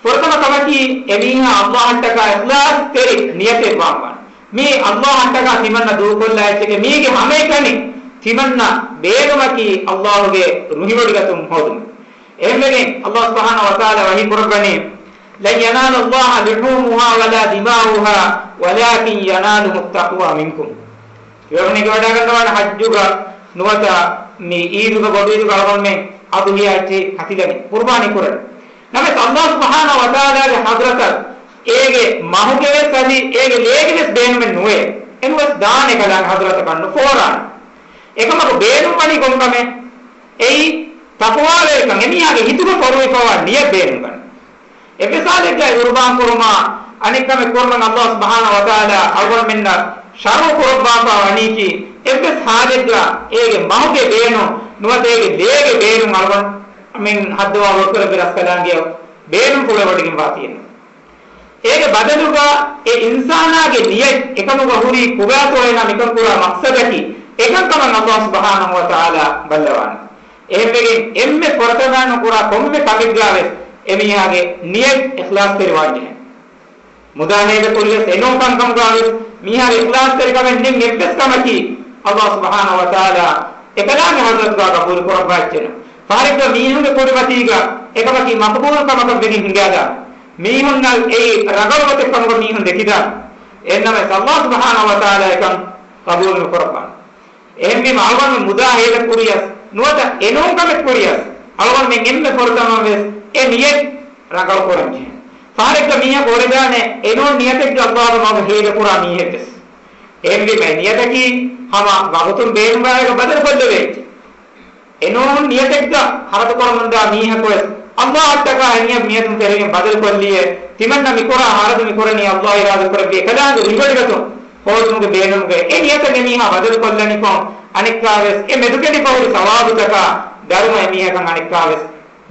ފުރަތަމަ ކަމަކީ، އެމީހާ އައްލާހަށްޓަކާ އިޚްލާޞްތެރި ނިޔަތެއް ވާންވާނެ. މީ އައްލާހަށްޓަކާ ތިމަންނަ ދޫކޮށްލާ އެއްޗެކޭ، މީގެ ހަމައެކަނި ތިމަންނަ ބޭނުމަކީ އައްލާހުގެ ރުހިވޮޑިގަތުން ހޯދުމަށް. އެހެންވެގެން އައްލާހު ސުބްޙާނަހު ވަތަޢާލާ ވަޙީ ކުރައްވަނީ، لن ينال الله لحومها ولا دماؤها ولكن يناله التقوى منكم. ތިޔަބައިމީހުން ވަޑައިގަންނަވާނެ ޙައްޖުގަ ނުވަތަ މި ޢީދުގަ ބޮޑު ޢީދުގަ އަޅުގަނޑުމެން އަޟުޙިޔާ އެއްޗެއް ކަތިލަނީ، ޤުރުބާނީ ކުރަނީ. ނަމަވެސް އައްލާހު ސުބްޙާނަހު ވަތަޢާލާގެ ޙަޟްރަތަށް އޭގެ މަހުގެވެސް އަދި އޭގެ ލޭގެވެސް ބޭނުމެއް ނުވޭ. އެނޫންވެސް ދާނެ އެކަލާނގެ ޙަޟްރަތަކަށް ނުފޯރާނެ. އެކަމަކު ބޭނުންވަނީ ކޮންކަމެއް؟ އެއީ ތަޤްވާވެރިކަން، އެމީހާގެ ހިތުގަ ފޮރުވިފަވާ ނިޔަތް ބޭނުންވަނީ. އެއްވެސް ޙާލެއްގައި ޤުރުބާން ކުރުމާ، އަނެއްކަމެއް ކުރުމަށް ﷲ ސުބްޙާނަހޫ ވަތަޢާލާ އަޅުގަނޑުމެންނަށް ޝަރުޢު ކުރައްވާފަ ވަނީކީ، އެއްވެސް ޙާލެއްގަ އޭގެ މަހުގެ ބޭނުން ނުވަތަ އޭގެ ލޭގެ ބޭނުން އަޅުގަނޑުމެން ހައްދަވާ ވަރުކަލަށް ވެރި ރަސްކަލާނގެ ބޭނުންފުޅު އެވަޑިގެން ވާތީއެއްނު. އޭގެ ބަދަލުގަ އެ އިންސާނާގެ ނިޔަތް އެކަމުގަ ހުރީ ކުބާތޯ އޭނާ މިކަން ކުރާ މަޤްޞަދަކީ އެކަންކަމަށް ﷲ ސުބްޙާނަހޫ ވަތަޢާލާ ބައްލަވާނެ. އެހެންވެގެން އެންމެ ފުރަތަމައިން ކުރާ ކޮންމެ ކަމެއްގާވެސް އެމީހާގެ ނިޔަތް އިޚްލާޞްތެރިވާންޖެހޭ. މުދާ ހޭދަ ކުރިޔަސް އެނޫން ކަންކަމުގާވެސް މީހާގެ އިޚްލާޞްތެރިކަމެއް ނެތް އެއްވެސް ކަމަކީ ﷲ ސުބްޙާނަހޫ ވަތަޢާލާ އެކަލާނގެ ޙަޟްރަތުގާ ޤަބޫލު ކުރައްވާ އެއްޗެއް ނޫން. ފަހަރެއްގަ މީހުންގެ ކުރިމަތީގަ އެކަމަކީ މަޤްބޫލު ކަމަކަށް ވެގެން ހިނގާދާނެ. މީހުންނަށް އެއީ ރަނގަޅު ގޮތެއް ކަމުގަ މީހުން ދެކިދާނެ. އެހެންނަމަވެސް ﷲ ސުބްޙާނަހޫ ވަތަޢާލާ އެކަން ޤަބޫލު ނުކުރައްވާނެ. އެހެންވީމަ އަޅުގަނޑުމެން މުދާ ހޭދަ ކުރިޔަސް ނުވަތަ އެނޫން ކަމެއް ކުރިޔަސް އަޅުގަނޑުމެން އެންމެ ފުރަތަމަވެސް އެ ނިޔަތް ރަނގަޅު ކުރަންޖެހޭ. ފަހަރެއްގަ މީހަކު އުޅެދާނެ އެނޫން ނިޔަތެއްގަ ﷲގެ މަގުގަ ހޭދަ ކުރާ މީހެއްވެސް. އެހެންވީމަ އެ ނިޔަތަކީ ހަމަ ވަގުތުން ބޭނުންވާ އެކަން ބަދަލު ކޮށްލެވޭ އެއްޗެއް. އެނޫން ނިޔަތެއްގަ ޚަރަދު ކުރަމުންދާ މީހަކުވެސް ﷲއަށްޓަކާ އެ ނިޔަތް މިއަދުން ފެށިގެން ބަދަލު ކޮށްލީއޭ، ތިމަންނަ މިކުރާ ޚަރަދު މިކުރަނީ ﷲ އިރާދަކުރެއްވި އެކަލާނގެ ރިވެރިގަތުން ހޯދުމުގެ ބޭނުމުގައި އެ ނިޔަތަށް އެމީހާ ބަދަލުކޮށްލަނިކޮށް، އަނެއްކާވެސް އެ މެދުކެނޑިފަ ހުރި ސަވާބުތަކާ ދަރުމަ އެމީހަކަށް އަނެއްކާވެސް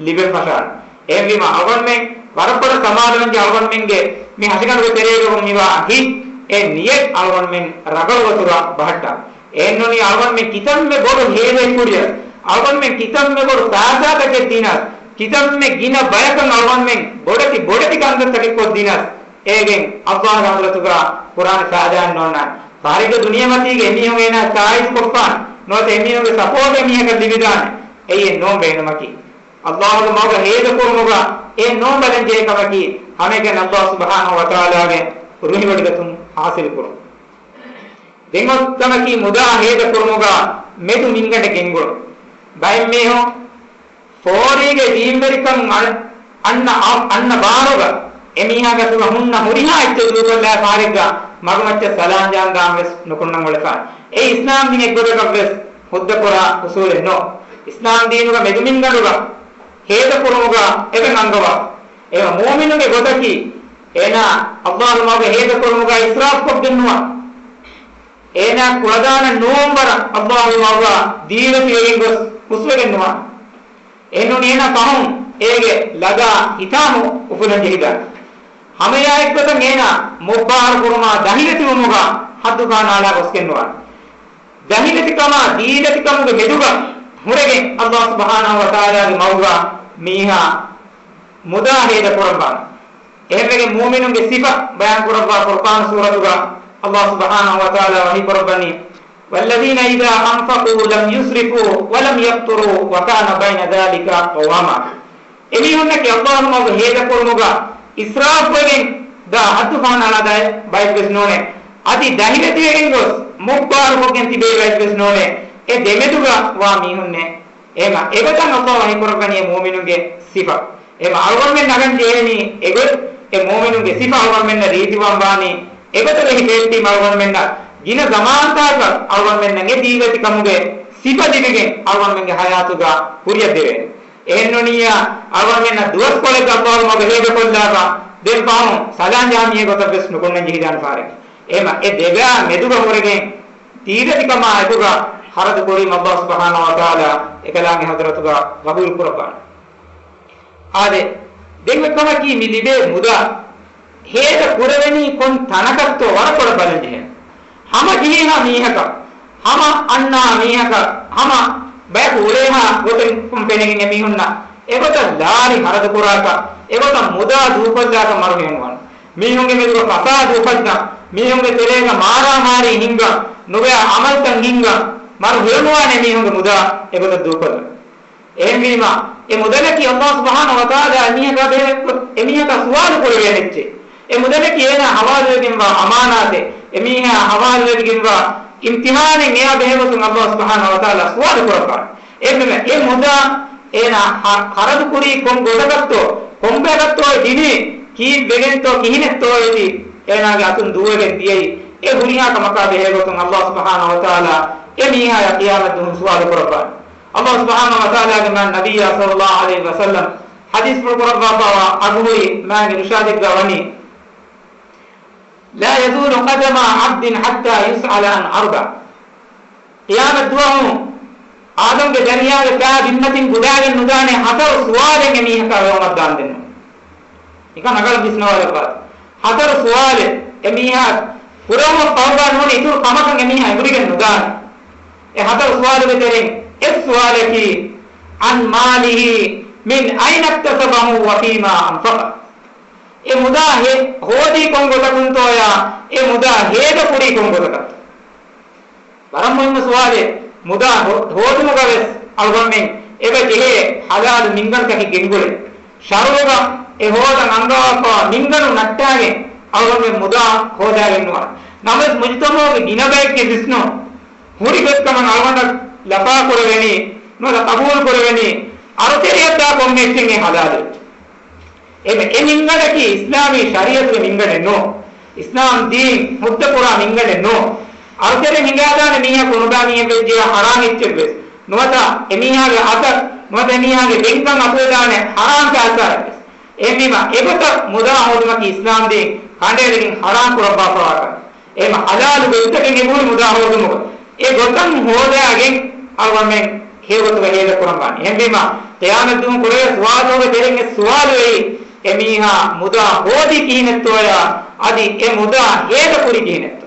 ލިބެން ފަށާނެ. އެހެންވީމަ އަޅުގަނޑުމެން ވަރަށް ބޮޑަށް ސަމާލުވެންޖެހޭ އަޅުގަނޑުމެންގެ މި ހަށިގަނޑުގެ ތެރޭގަ ހުން މިވާ ހިތް އެ ނިޔަތް އަޅުގަނޑުމެން ރަނގަޅު ވަތުރަށް ބަހައްޓާ. އެހެންނޫނީ އަޅުގަނޑުމެން ކިތަންމެ ބޮޑު ހޭދައެއް ކުރިޔަސް، އަޅުގަނޑުމެން ކިތަންމެ ބޮޑު ފައިސާތަކެއް ދިނަސް، ކިތަންމެ ގިނަ ބަޔަކަށް އަޅުގަނޑުމެން ބޮޑެތި ބޮޑެތި ކަންތައްތަކެއް ކޮށްދިނަސް، އޭގެން ﷲގެ ޙަޟްރަތުގަ ކުރާނެ ފައިދާއެއް ނޯންނާނެ. ފަހަރެއްގަ ދުނިޔެމަތީގަ އެމީހުން އޭނާ ތާއީދު ކޮށްފާނެ، ނުވަތަ އެމީހުންގެ ސަޕޯޓް އެމީހަކަށް ލިބިދާނެ. އެއީ އެއްނޫން ބޭނުމަކީ. ﷲގެ މަގުގަ ހޭދަ ކުރުމުގަ އެއްނޫން ބަލަންޖެހޭ ކަމަކީ، ހަމައެކަނި ﷲ ސުބްޙާނަހޫ ވަތަޢާލާގެ ރުހިވޮޑިގަތުން ޙާޞިލު ކުރުން. ދެން އޮތް ކަމަކީ މުދާ ހޭދަ ކުރުމުގަ މެދު މިންގަނޑެއް ގެންގުޅުން. ބައެއް މީހުން ފޯރީގެ ދީންވެރިކަން އަން-، އަންނަ، އަންނަ ބާރުގަ އެމީހާގެ އަތުގަ ހުންނަ ހުރިހާ އެއްޗެއް ދޫކޮށްލާ ފަހަރެއްގަ މަގުމައްޗަށް ސަލާން ޖަހަން ދާން ވެސް ނުކުންނަން އުޅެފާނެ. އެ އިސްލާމް ދީން އެއްގޮތަކަށްވެސް ހުއްދަކުރާ އުސޫލެއް ނޫން. އިސްލާމް ދީނުގަ މެދުމިންގަނޑުގަ ހޭދަ ކުރުމުގަ އެބަ އަންގަވާ. އެ މުއުމިނުގެ ގޮތަކީ އޭނާ ﷲގެ މަގުގަ ހޭދަ ކުރުމުގަ އިސްރާފް ކޮށްގެން ނުވާ. އޭނާ ކުޅަދާނަ ނޫން ވަރަށް ﷲގެ މަގުގަ ދީވެތިވެގެން ގޮސް ހުސްވެގެން ނުވާ. އެހެންނޫނީ އޭނާ ފަހުން އޭގެ ލަދާ ހިތާމު އުފުލަން ޖެހިދާނެ. ހަމައެއާއެއްގޮތަށް އޭނާ މޮށްބާރު ކުރުމާ ދަހިވެތިވުމުގަ ޙައްދު ފަހަނައަޅާ ގޮސްގެން ނުވާނެ. ދަހިވެތިކަމާ ދީވެތިކަމުގެ މެދުގަ ހުރެގެން ﷲ ސުބްޙާނަހޫ ވަތަޢާލާގެ މަގުގަ މީހާ މުދާ ހޭދަ ކުރައްވާނެ. އެހެންވެގެން މުއުމިނުންގެ ސިފަ ބަޔާން ކުރައްވާ ފުރުޤާން ސޫރަތުގަ ﷲ ސުބްޙާނަހޫ ވަތަޢާލާ ވަޙީ ކުރައްވަނީ، وَالَّذِينَ إِذَا أَنفَقُوا لَمْ يُسْرِفُوا وَلَمْ يَقْتُرُوا وَكَانَ بَيْنَ ذَلِكَ قَوَامًا. އެމީހުންނަކީ ﷲ މަގު ހޭދަކުރުމުގަ އިސްރާފްވެގެން ދާ ޙައްދު ފަހަނައަޅާ ބައެއްވެސް ނޫނޭ. އަދި ދަހިވެތިވެގެން ގޮސް މޮށްބާރުކޮށްގެން ތިބޭ ބައެއްވެސް ނޫނޭ. އެ ދެމެދުގަ ވާ މީހުންނޭ. އެހެމަ އެގޮތަށް ﷲ ވަޙީ ކުރައްވަނީ އެ މުއުމިނުންގެ ސިފަ. އެހެމަ އަޅުގަނޑުމެން ނަގަން ޖެހޭނީ އެގޮތް. އެ މުއުމިނުންގެ ސިފަ އަޅުގަނޑުމެންނަށް ރީތިވާން ވާނީ އެގޮތަށް ހިފެހެއްޓީމަ އަޅުގަނޑުމެންނަށް ގިނަ ޒަމާންތަކަށް އަޅުގަނޑުމެންނަށް އެ ދީވެތި ކަމުގެ ސިފަ ލިބިގެން އަޅުގަނޑުމެންގެ ޙަޔާތުގަ ކުރިއަށް ދެވޭނެ. އެހެންނޫނިއްޔާ އަޅުގަނޑުމެންނަށް ދުވަސްކޮޅެއްގަ ﷲ މަގު ހޭދަކޮށްލާފަ ދެން ފަހުން ސަލާން ޖަހާ މީހެއް ގޮތަށް ވެސް ނުކުންނަން ޖެހިދާނެ ފަހަރެއް. އެހެމަ އެ ދެގާ މެދުގަ ހުރެގެން ދީވެތިކަމާ އެކުގަ ޚަރަދު ކުރީމަ ﷲ ސުބްޙާނަހޫ ވަތަޢާލާ އެކަލާނގެ ޙަޟްރަތުގަ ޤަބޫލު ކުރައްވާނެ. އާދެ، ދެން އޮތް ކަމަކީ މި ލިބޭ މުދާ ހޭދަ ކުރެވެނީ ކޮން ތަނަކަށްތޯ ވަރަށް ބޮޑަށް ބަލަން ޖެހޭނެ. ހަމަ ޖެހޭހާ މީހަކަށް، ހަމަ އަންނާ މީހަކަށް، ހަމަ ބަޔަކު އުޅޭހާ ގޮތެއް ފެނިގެން އެމީހުންނަށް އެގޮތަށް ލާރި ޚަރަދު ކުރާކަށް، އެގޮތަށް މުދާ ދޫކޮށްލާކަށް މަރު ހެޔޮނުވާނެ. މީހުންގެ މެދުގަ ފަސާދަ އުފައްދަން، މީހުންގެ ތެރޭގަ މާރާމާރީ ހިންގަން، ނުބައި ޢަމަލުތައް ހިންގަން، މަރު ހެޔޮނުވާނެ މީހުންގެ މުދާ އެގޮތަށް ދޫކޮށްލަން. އެހެންވީމަ، އެ މުދަލަކީ ﷲ ސުބްޙާނަހޫ ވަތަޢާލާ އެމީހަކާ ބެހޭ، އެމީހަކާ ސުވާލު ކުރެވޭ އެއްޗެއް. އެ މުދަލަކީ އޭނާ ޙަވާލުވެގެންވާ އަމާނާތެއް، އެމީހާ ޙަވާލުވެގެންވާ އިމްތިޙާނެއް. އެއާ ބެހޭގޮތުން ﷲ ސުބްޙާނަހޫ ވަތަޢާލާ ސުވާލު ކުރައްވާނެ. އެހެންވީމަ، އެ މުދާ އޭނާ ޚަ-، ޚަރަދު ކުރީ ކޮން ގޮތަކަށްތޯ، ކޮންބަޔަކަށްތޯ ދިނީ، ކީއްވެގެންތޯ، ކިހިނެއްތޯ އޭތި އޭނާގެ އަތުން ދޫވެގެން ދިޔައީ. އެ ހުރިހާ ކަމަކާ ބެހޭގޮތުން ﷲ ސުބްޙާނަހޫ ވަތަޢާލާ އެ މީހާޔާ ޤިޔާމަތްދުވަހު ސުވާލު ކުރައްވާނެ. ﷲ ސުބްޙާނަހޫ ވަތަޢާލާގެ މާތް ނަބިއްޔާ ޞައްލައްލާހު ޢަލައިހި ވަސައްލަމް ޙަދީޘްފުޅު ކުރައްވާފައިވާ އަގުހުރި މާތް އިރުޝާދެއްގަ ވަނީ، لا يزول قدما عبد حتى يسأل عن أربع. ޤިޔާމަތްދުވަހު އާދަމްގެ ދަރިޔާގެ ފައި ބިންމަތިން ގުދާގެން ނުދާނެ ހަތަރު ސުވާލެއް އެމީހަކާ ވެވަމަށްދާންދެން. ނިކަން ރަނގަޅަށް ވިސްނަވާލައްވާ. ހަތަރު ސުވާލެއް އެމީހާ ކުރެވުމަށް ފަހުގަ ނޫނީ އިތުރު ކަމަކަށް އެމީހާ އެނބުރިގެން ނުދާނެ. އެ ހަތަރު ސުވާލުގެ ތެރެއިން އެއް ސުވާލަކީ، عن ماله من أين اكتسبه وفيما أنفقه. އެ މުދާ ހެ-، ހޯދީ ކޮން ގޮތަކުންތޯޔާ، އެ މުދާ ހޭދަ ކުރީ ކޮން ގޮތަކަށްތޯ؟ ވަރަށް މުހިއްމު ސުވާލެއް. މުދާ ހޯ-، ހޯދުމުގަ ވެސް އަޅުގަނޑުމެން އެބަ ޖެހޭ ޙަލާލު މިންގަނޑުތަކެއް ގެންގުޅެ. ޝަރުޢުގަ އެ ހޯދަން އަންގަވާފައިވާ މިންގަނޑު ނައްޓާގެން އަޅުގަނޑުމެން މުދާ ހޯދާގެން ނުވާނެ. ނަމަވެސް މުޖުތަމަޢުގެ ގިނަ ބައެއްގެ ވިސްނުން ހުރި ގޮތްކަމަށް އަޅުގަނޑަށް ލަފާ ކުރެވެނީ، ނުވަތަ ޤަބޫލު ކުރެވެނީ، އަރުތެރެއަށްދާ ކޮންމެ އެއްޗެއް އެ ހަލާލު އެއްޗެއް. އެ، އެ މިންގަނޑަކީ އިސްލާމީ ޝަރީޢަތުގެ މިންގަނޑެއް ނޫން. އިސްލާމް ދީން ހުއްދަ ކުރާ މިންގަނޑެއް ނޫން. އަރުތެރެ ހިނގާދާނެ މީހަކު ނުބައި މީހެއް ވެއްޖެޔާ ޙަރާމް އެއްޗެއް ވެސް ނުވަތަ އެމީހާގެ އަތަށް ނުވަތަ އެމީހާގެ ބެންކަށް އަތުވެދާނެ ޙަރާމް ފައިސާއެއް ވެސް. އެހެންވީމަ، އެގޮތަށް މުދާ ހޯދުމަކީ އިސްލާމް ދީން ކަނޑައެޅިގެން ޙަރާމް ކުރައްވާފައިވާ ކަމެއް. އެހެންވީމަ، ޙަލާލު ގޮތްތަކެއް އެބަހުރި މުދާ ހޯދުމުގަ. އެ ގޮތަށް ހޯދާގެން އަޅުގަނޑުމެން ހެޔޮގޮތުގަ ހޭދަ ކުރަންވާނެ. އެހެންވީމަ، ޤިޔާމަތްދުވަހު ކުރެވޭ ސުވާލުގެ ތެރެއިން އެއް ސުވާލު އެއީ، އެމީހާ މުދާ ހޯދީ ކިހިނެއްތޯޔާ، އަދި އެ މުދާ ހޭދަ ކުރީ ކިހިނެއްތޯ؟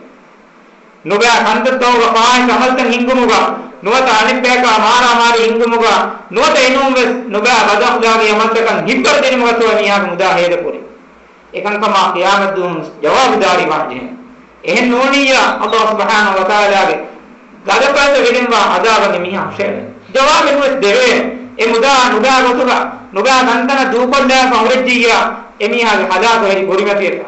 ނުބައި ކަންތައްތަކުގަ ފާހިޝް ޢަމަލުތައް ހިންގުމުގަ، ނުވަތަ އަނެއްބަޔަކާ މާރާމާރީ ހިންގުމުގަ، ނުވަތަ އެނޫންވެސް ނުބައި ބަދަޚްލާގީ ޢަމަލުތަކަށް ހިތްވަރު ދިނުމުގަތޯ އެމީހާގެ މުދާ ހޭދަ ކުރީ. އެކަންކަމާ ޤިޔާމަތްދުވަހު ޖަވާބުދާރީ ވާން ޖެހޭނެ. އެހެން ނޫނިއްޔާ، ﷲ ސުބްޙާނަހޫ ވަތަޢާލާގެ ޣަޟަބަށް ވެގެންވާ ޢަޛާބަށް އެމީހާ ހުށައެޅޭ. ޖަވާބެއް ނުވެސް ދެވޭނެ. އެ މުދާ ނުބައި ގޮތުގަ، ނުބައި ތަންތަނަށް ދޫކޮށްލާފަ ހުރެއްޖިއްޔާ، އެމީހާގެ ހަލާކު ހެދި ކުރިމަތިވެފަ.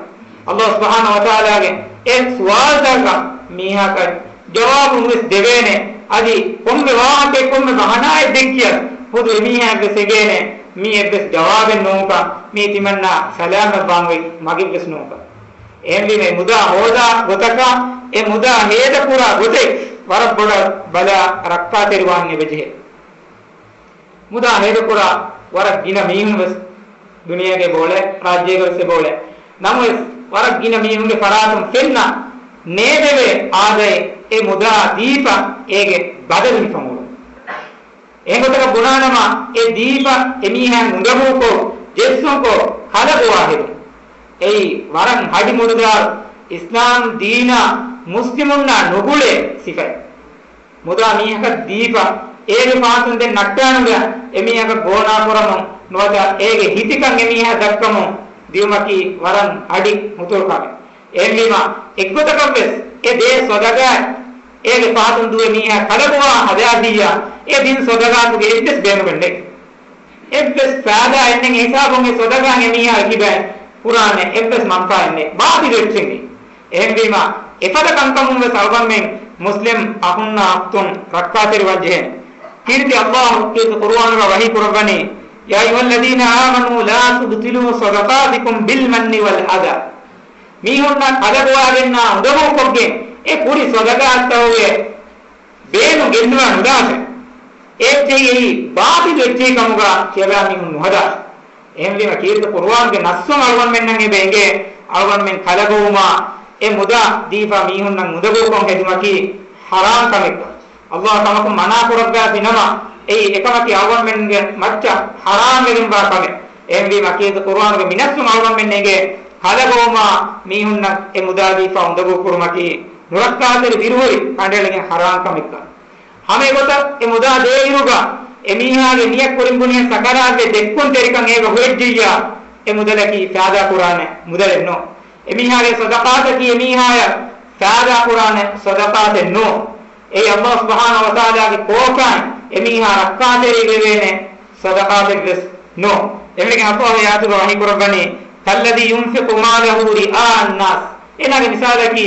ﷲ ސުބްޙާނަހޫ ވަތަޢާލާގެ އެ ސުވާލުތަކަށް މީހާކަށް ޖަވާބު ނުވެސް ދެވޭނެ. އަދި ކޮންމެ ވާހަކައެއް ކޮންމެ ބަހަނާއެއް ދެއްކިޔަސް ޚުދު އެމީހާއަށްވެސް އެނގޭނެ މީ އެއްވެސް ޖަވާބެއް ނޫންކަން، މީ ތިމަންނާ ސަލާމަތްވާން އޮތް މަގެއްވެސް ނޫންކަން. އެހެންވީމަ އެ މުދާ ހޯދާ ގޮތަކަށް، އެ މުދާ ހޭދަކުރާ ގޮތެއް ވަރަށް ބޮޑަށް ބަލާ ރައްކާތެރިވާން އެބަޖެހޭ. މުދާ ހޭދަކުރާ ވަރަށް ގިނަ މީހުން ވެސް ދުނިޔޭގަ އެބައުޅޭ، ރާއްޖޭގަ ވެސް އެބައުޅޭ. ނަމަވެސް، ވަރަށް ގިނަ މީހުންގެ ފަރާތުން ފެންނަ ނޭދެވޭ އާދައެއް އެ މުދާ ދީފަ އޭގެ ބަދަލު ހިފަން އުޅުން. އެހެން ގޮތަކަށް ބުނާނަމަ، އެ ދީފަ އެމީހާއަށް އުނދަގޫކޮށް، ޖެއްސުންކޮށް، ކަލަ ގޮވާ ހެދުން. އެއީ ވަރަށް ހަޑި މުޑުދާރު، އިސްލާމް ދީނާ މުސްލިމުންނާ ނުގުޅޭ ސިފައެއް. މުދާ މީހަކަށް ދީފަ، އޭގެ ފާތުން ދެން ނައްޓާނުގަ އެމީހަކަށް ގޯނާ ކުރަމުން ނުވަތަ އޭގެ ހިތިކަން އެމީހާ ދައްކަމުން ދިއުމަކީ ވަރަށް ހަޑި ހުތުރު ކަމެއް. އެހެންވީމަ، އެއްގޮތަކަށްވެސް އެ ދޭ ސޮދަގާތް އޭގެ ފާތުން ދުވެ މީހާ ކަލަ ގޮވާ ހަދާދިއްޔާ، އެ ދިން ސޮދަގާތުގެ އެއްވެސް ބޭނުމެއް ނެތް. އެއްވެސް ފައިދާއެއް ނެތް. ހިސާބުން އެ ސޮދަގާ އެމީހާ އެކިބައި ކުރާނެ އެއްވެސް މަންފާއެއް ނެތް. ބާޠިލު އެއްޗެއް ނެތް. އެހެންވީމަ، އެފަދަ ކަންކަމުން ވެސް އަޅުގަނޑުމެން މުސްލިމް އަޚުންނާ އުޚްތުން ރައްކާތެރިވާން ޖެހޭނެ. ކީރިތި ﷲ ކީރިތި ޤުރުއާނުގަ ވަޙީ ކުރައްވަނީ، يا أيها الذين آمنوا لا تبطلوا صدقاتكم بالمن والأذى. މީހުންނަށް ކަލަ ގޮވާގެންނާ އުނދަގޫކޮށްގެން އެ ކުރި ސޮދަގާތްތަކުގެ ބޭނުން ގެއްލުވާ ނުދާށޭ. އެއްޗެހި އެއީ ބާޠިލު އެއްޗެހި ކަމުގަ ކިޔަވާ މީހުން ނުހަދާށޭ. އެހެންވީމަ ކީރިތި ޤުރުއާންގެ ނައްސުން އަޅުގަނޑުމެންނަށް އެބަ އެނގޭ، އަޅުގަނޑުމެން ކަލަ ގޮވުމާ އެ މުދާ ދީފަ މީހުންނަށް އުނދަގޫކޮށް ހެދުމަކީ ޙަރާމް ކަމެއްކަން. ﷲ ކަމަކުން މަނާ ކުރައްވާފި ނަމަ، އެއީ އެކަމަކީ އަޅުގަނޑުމެންގެ މައްޗަށް ޙަރާމް ވެގެންވާ ކަމެއް. އެހެންވީމަ ކީރިތި ޤުރުއާނުގެ މި ނައްސުން އަޅުގަނޑުމެންނަށް އެނގޭ، ކަލަ ގޮވުމާ މީހުންނަށް އެ މުދާ ދީފަ އުނދަގޫ ކުރުމަކީ ނުރައްކާތެރި ދިރިހުރި ކަނޑައެޅިގެން ޙަރާމް ކަމެއްކަން. ހަމަ އެގޮތަށް އެ މުދާ ދޭއިރުގަ އެމީހާގެ ނިޔަތް ކުރިން ބުނި ސަކަރާތްވެ ދެއްކުންތެރިކަން އޭގަ ހުރެއްޖިއްޔާ، އެ މުދަލަކީ ފައިދާ ކުރާނެ މުދަލެއް ނޫން. އެމީހާގެ ޞަދަޤާތަކީ އެމީހާޔަށް ފައިދާ ކުރާނެ ޞަދަޤާތެއް ނޫން. އެއީ ﷲ ސުބްޙާނަހޫ ވަތަޢާލާގެ ކޯކާއިން އެމީހާ ރައްކާތެރިވެވޭނެ ޞަދަޤާތެއްވެސް ނޫން. އެމީގެ ﷲ އާޔަތުގަ ވަޙީ ކުރައްވަނީ، كالذي ينفق ماله رئاء الناس. އޭނާގެ މިސާލަކީ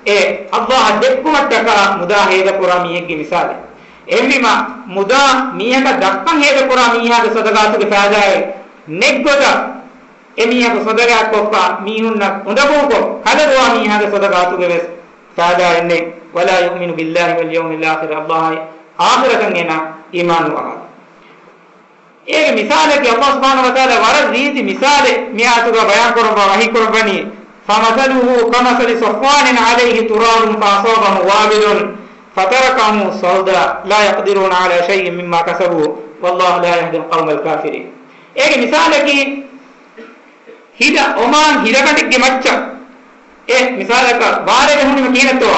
އެ ﷲ އަށް ދެއްކުމަށްޓަކާ މުދާ ހޭދަކުރާ މީހެއްގެ މިސާލެއް. އެހެންވީމަ، މުދާ މީހަކަށް ދައްކަން ހޭދަކުރާ މީހާގެ ޞަދަޤާތުގެ ފައިދާއެއް ނެތްގޮތަށް، އެމީހަކު ޞަދަޤާތްކޮށްފަ މީހުންނަށް އުނދަގޫކޮށް، ކަލަ ގޮވާ މީހާގެ ޞަދަޤާތުގެ ވެސް ފާދާއެއް ނެތް. ولا يؤمن بالله واليوم الآخر، އައްލާހާއި އާޚިރަތަށް އޭނާ އީމާން ނުވާ. އޭގެ މިސާލަކީ އައްލާހު ސުބްޙާނަހު ވަތަޢާލާ ވަރަށް ރީތި މިސާލެއް މި އާޔަތުގަ ބަޔާން ކުރައްވާ ވަޙީ ކުރައްވަނީ، فمثله كمثل صفوان عليه تراب فأصابه وابل فتركه صلدا لا يقدرون على شيء مما كسبوا والله لا يهدي القوم الكافرين. އޭގެ މިސާލަކީ، ހިލަ އޮމާން ހިލަގަނޑެއްގެ މައްޗަށް އެ މިސާލަކަށް ބާރެއް ހުންނެވި ކިހިނެއްތޯ؟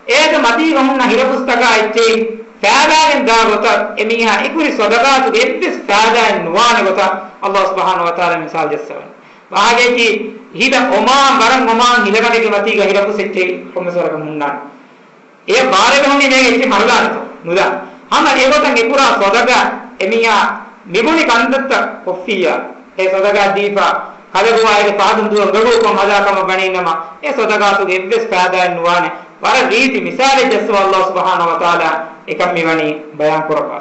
އޭގެ މަތީގަ ހުންނަ ހިލަފުސްތަކާ އެއްޗެހި ފާދާގެން ދާ ގޮތަށް އެމީހާ އެކުރި ސަދަގާތުގެ އެއްވެސް ފާދާއެއް ނުވާނެ ގޮތަށް އައްލާހު ސުބްޙާނަހު ވަތަޢާލާ މިސާލު ޖައްސަވަނީ. ވާހަކައަކީ، ހިލަ އޮމާން ވަރަށް އޮމާން ހިލަގަނޑެއްގެ މަތީގަ ހިލަފުސް އެއްޗެހި ކޮންމެސް ވަރަކަށް ހުންނާނެ. އެ ބާރެއް ހުންނީ މޭގެ އެއްޗެއް މަރުލާނެތޯ؟ ނުލާ. ހަމަ އެގޮތަށް އެކުރާ ސަދަގާ އެމީހާ މިބުނި ކަންތައްތައް ކޮށްފިއްޔާ، އެ ސަދަގާ ދީފަ ކަލަގުވާ އޭގެ ފަހަތުން ދުވަހު އުނދަގޫކޮށް ހަދާ ކަމަށް ވަނީނަމަ، އެ ސަދަގާތުގެ އެއްވެސް ފާދާއެއް ނުވާނެ. ވަރަށް ރީތި މިސާލެއް ޖައްސަވާ އައްލާހު ސުބްޙާނަހު ވަތަޢާލާ އެކަން މިވަނީ ބަޔާން ކުރައްވާ.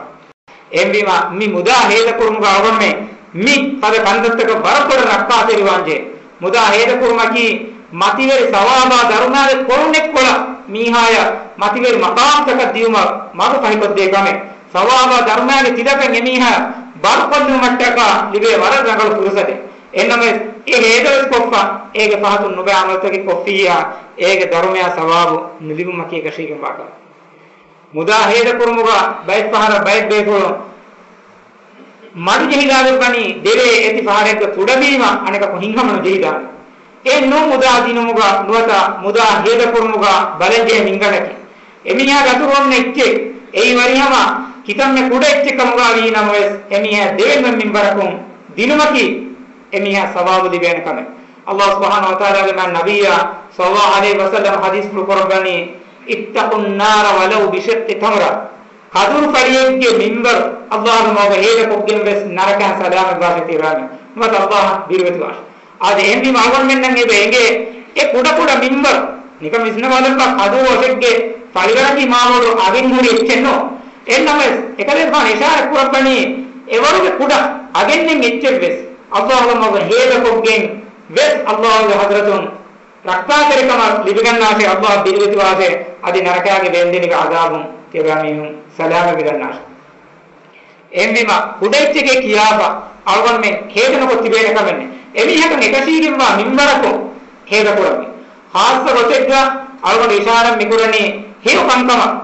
އެހެންވީމަ، މި މުދާ ހޭދަކުރުމުގަ އަޅުގަނޑުމެން މި ފަދަ ކަންތައްތަކަށް ވަރަށް ބޮޑަށް ރައްކާތެރިވާންޖެހޭ. މުދާ ހޭދަކުރުމަކީ މަތިވެރި ސަވާބާ ދަރުމައިގެ ކޮޅުން އެއްކޮޅަށް މީހާޔަށް މަތިވެރި މަޤާމްތަކަށް ދިޔުމަށް މަގު ފަހިކޮށްދޭ ކަމެއް. ސަވާބާ ދަރުމައިގެ ތިލަކަށް އެމީހާ ބަރުކޮށްލުމަށްޓަކާ ލިބޭ ވަރަށް ރަނގަޅު ފުރުސަތެއް. އެހެންނަމަވެސް، އެ ހޭދަވެސް ކޮށްފަ، އޭގެ ފަހަތުން ނުބައި ޢަމަލުތަކެއް ކޮށްފިއްޔާ، އޭގެ ދަރުމަޔާ ސަވާބު ނުލިބުމަކީ އެކަށީގެންވާ ކަމެއް. މުދާ ހޭދަކުރުމުގަ ބައެއްފަހަރަށް ބައެއް ބޭފުޅުން މަޑު ޖެހިލާގެން ވަނީ ދެރޭ އެތި ފަހަރެއްގަ ކުޑަވީމަ އަނެކަކު ހިތްހަމަނުޖެހިދާނެ. އެހެން ނޫން މުދާ ދިނުމުގަ ނުވަތަ މުދާ ހޭދަކުރުމުގަ ބަލަންޖެހޭ މިންގަނޑަކީ، އެމީހާގެ އަތުގަ އޮންނަ އެއްޗެއް އެއީ ވަރިހަމަ ކިތަންމެ ކުޑަ އެއްޗެއް ކަމުގަ ވީ ނަމަވެސް، އެމީހާ ދެވެންވެ މިންވަރަކުން ދިނުމަކީ އެމީހާ ސަވާބު ލިބޭނެ ކަމެއް. އައްލާހު ސުބްޙާނަހު ވަތަޢާލާގެ މާތް ނަބިއްޔާ ޞައްލައްލާހު ޢަލައިހި ވަސައްލަމަ ޙަދީޘްފުޅު ކުރައްވަނީ، اتقوا النار ولو بشق تمرة. ކަދުރުފަޅިއެއްގެ މިންވަރު އައްލާހުގެ މަގުގަ ހޭދަކޮށްގެން ވެސް ނަރަކައިން ސަލާމަތްވާށޭ ތިބާމީހުން. ނުވަތަ އައްލާހަށް ބިރުވެތިވާށޭ. އާދެ، އެހެންވީމަ އަޅުގަނޑުމެންނަށް އެބަ އެނގޭ އެ ކުޑަކުޑަ މިންވަރު. ނިކަން ވިސްނަވާލައްވާ، ކަދުރު އޮށެއްގެ ފަޅިވަރަކީ މާބޮޑު އަގެއް ހުރި އެއްޗެއް ނޫން. އެހެންނަމަވެސް، އެކަލޭގެފާނު އިޝާރަތް ކުރައްވަނީ އެވަރުގެ ކުޑަ އަގެއް ނެތް އެއްޗެއް ވެސް އައްލާހުގެ މަގުގަ ހޭދަކޮށްގެން ވެސް އައްލާހުގެ ޙަޟްރަތުން ރައްކާތެރިކަމަށް ލިބިގަންނާށޭ، އައްލާހަށް ބިރުވެތިވާށޭ، އަދި ނަރަކާގެ ވޭންދެނިވި ޢަޛާބުން ތިޔަބައިމީހުން ސަލާމަތްވެގަންނާށޭ. އެހެންވީމަ، ކުޑައެއްޗެކޭ ކިޔާފަ އަޅުގަނޑުމެން ހޭދަނުކޮށް ތިބޭނެ ކަމެއްނެތް. އެމީހަކަށް އެކަށީގެންވާ މިންވަރަކުން ހޭދަކުރަންވީ. ޚާއްޞަ ގޮތެއްގަ އަޅުގަނޑު އިޝާރަތް މިކުރަނީ ހެޔޮ ކަންކަމަށް.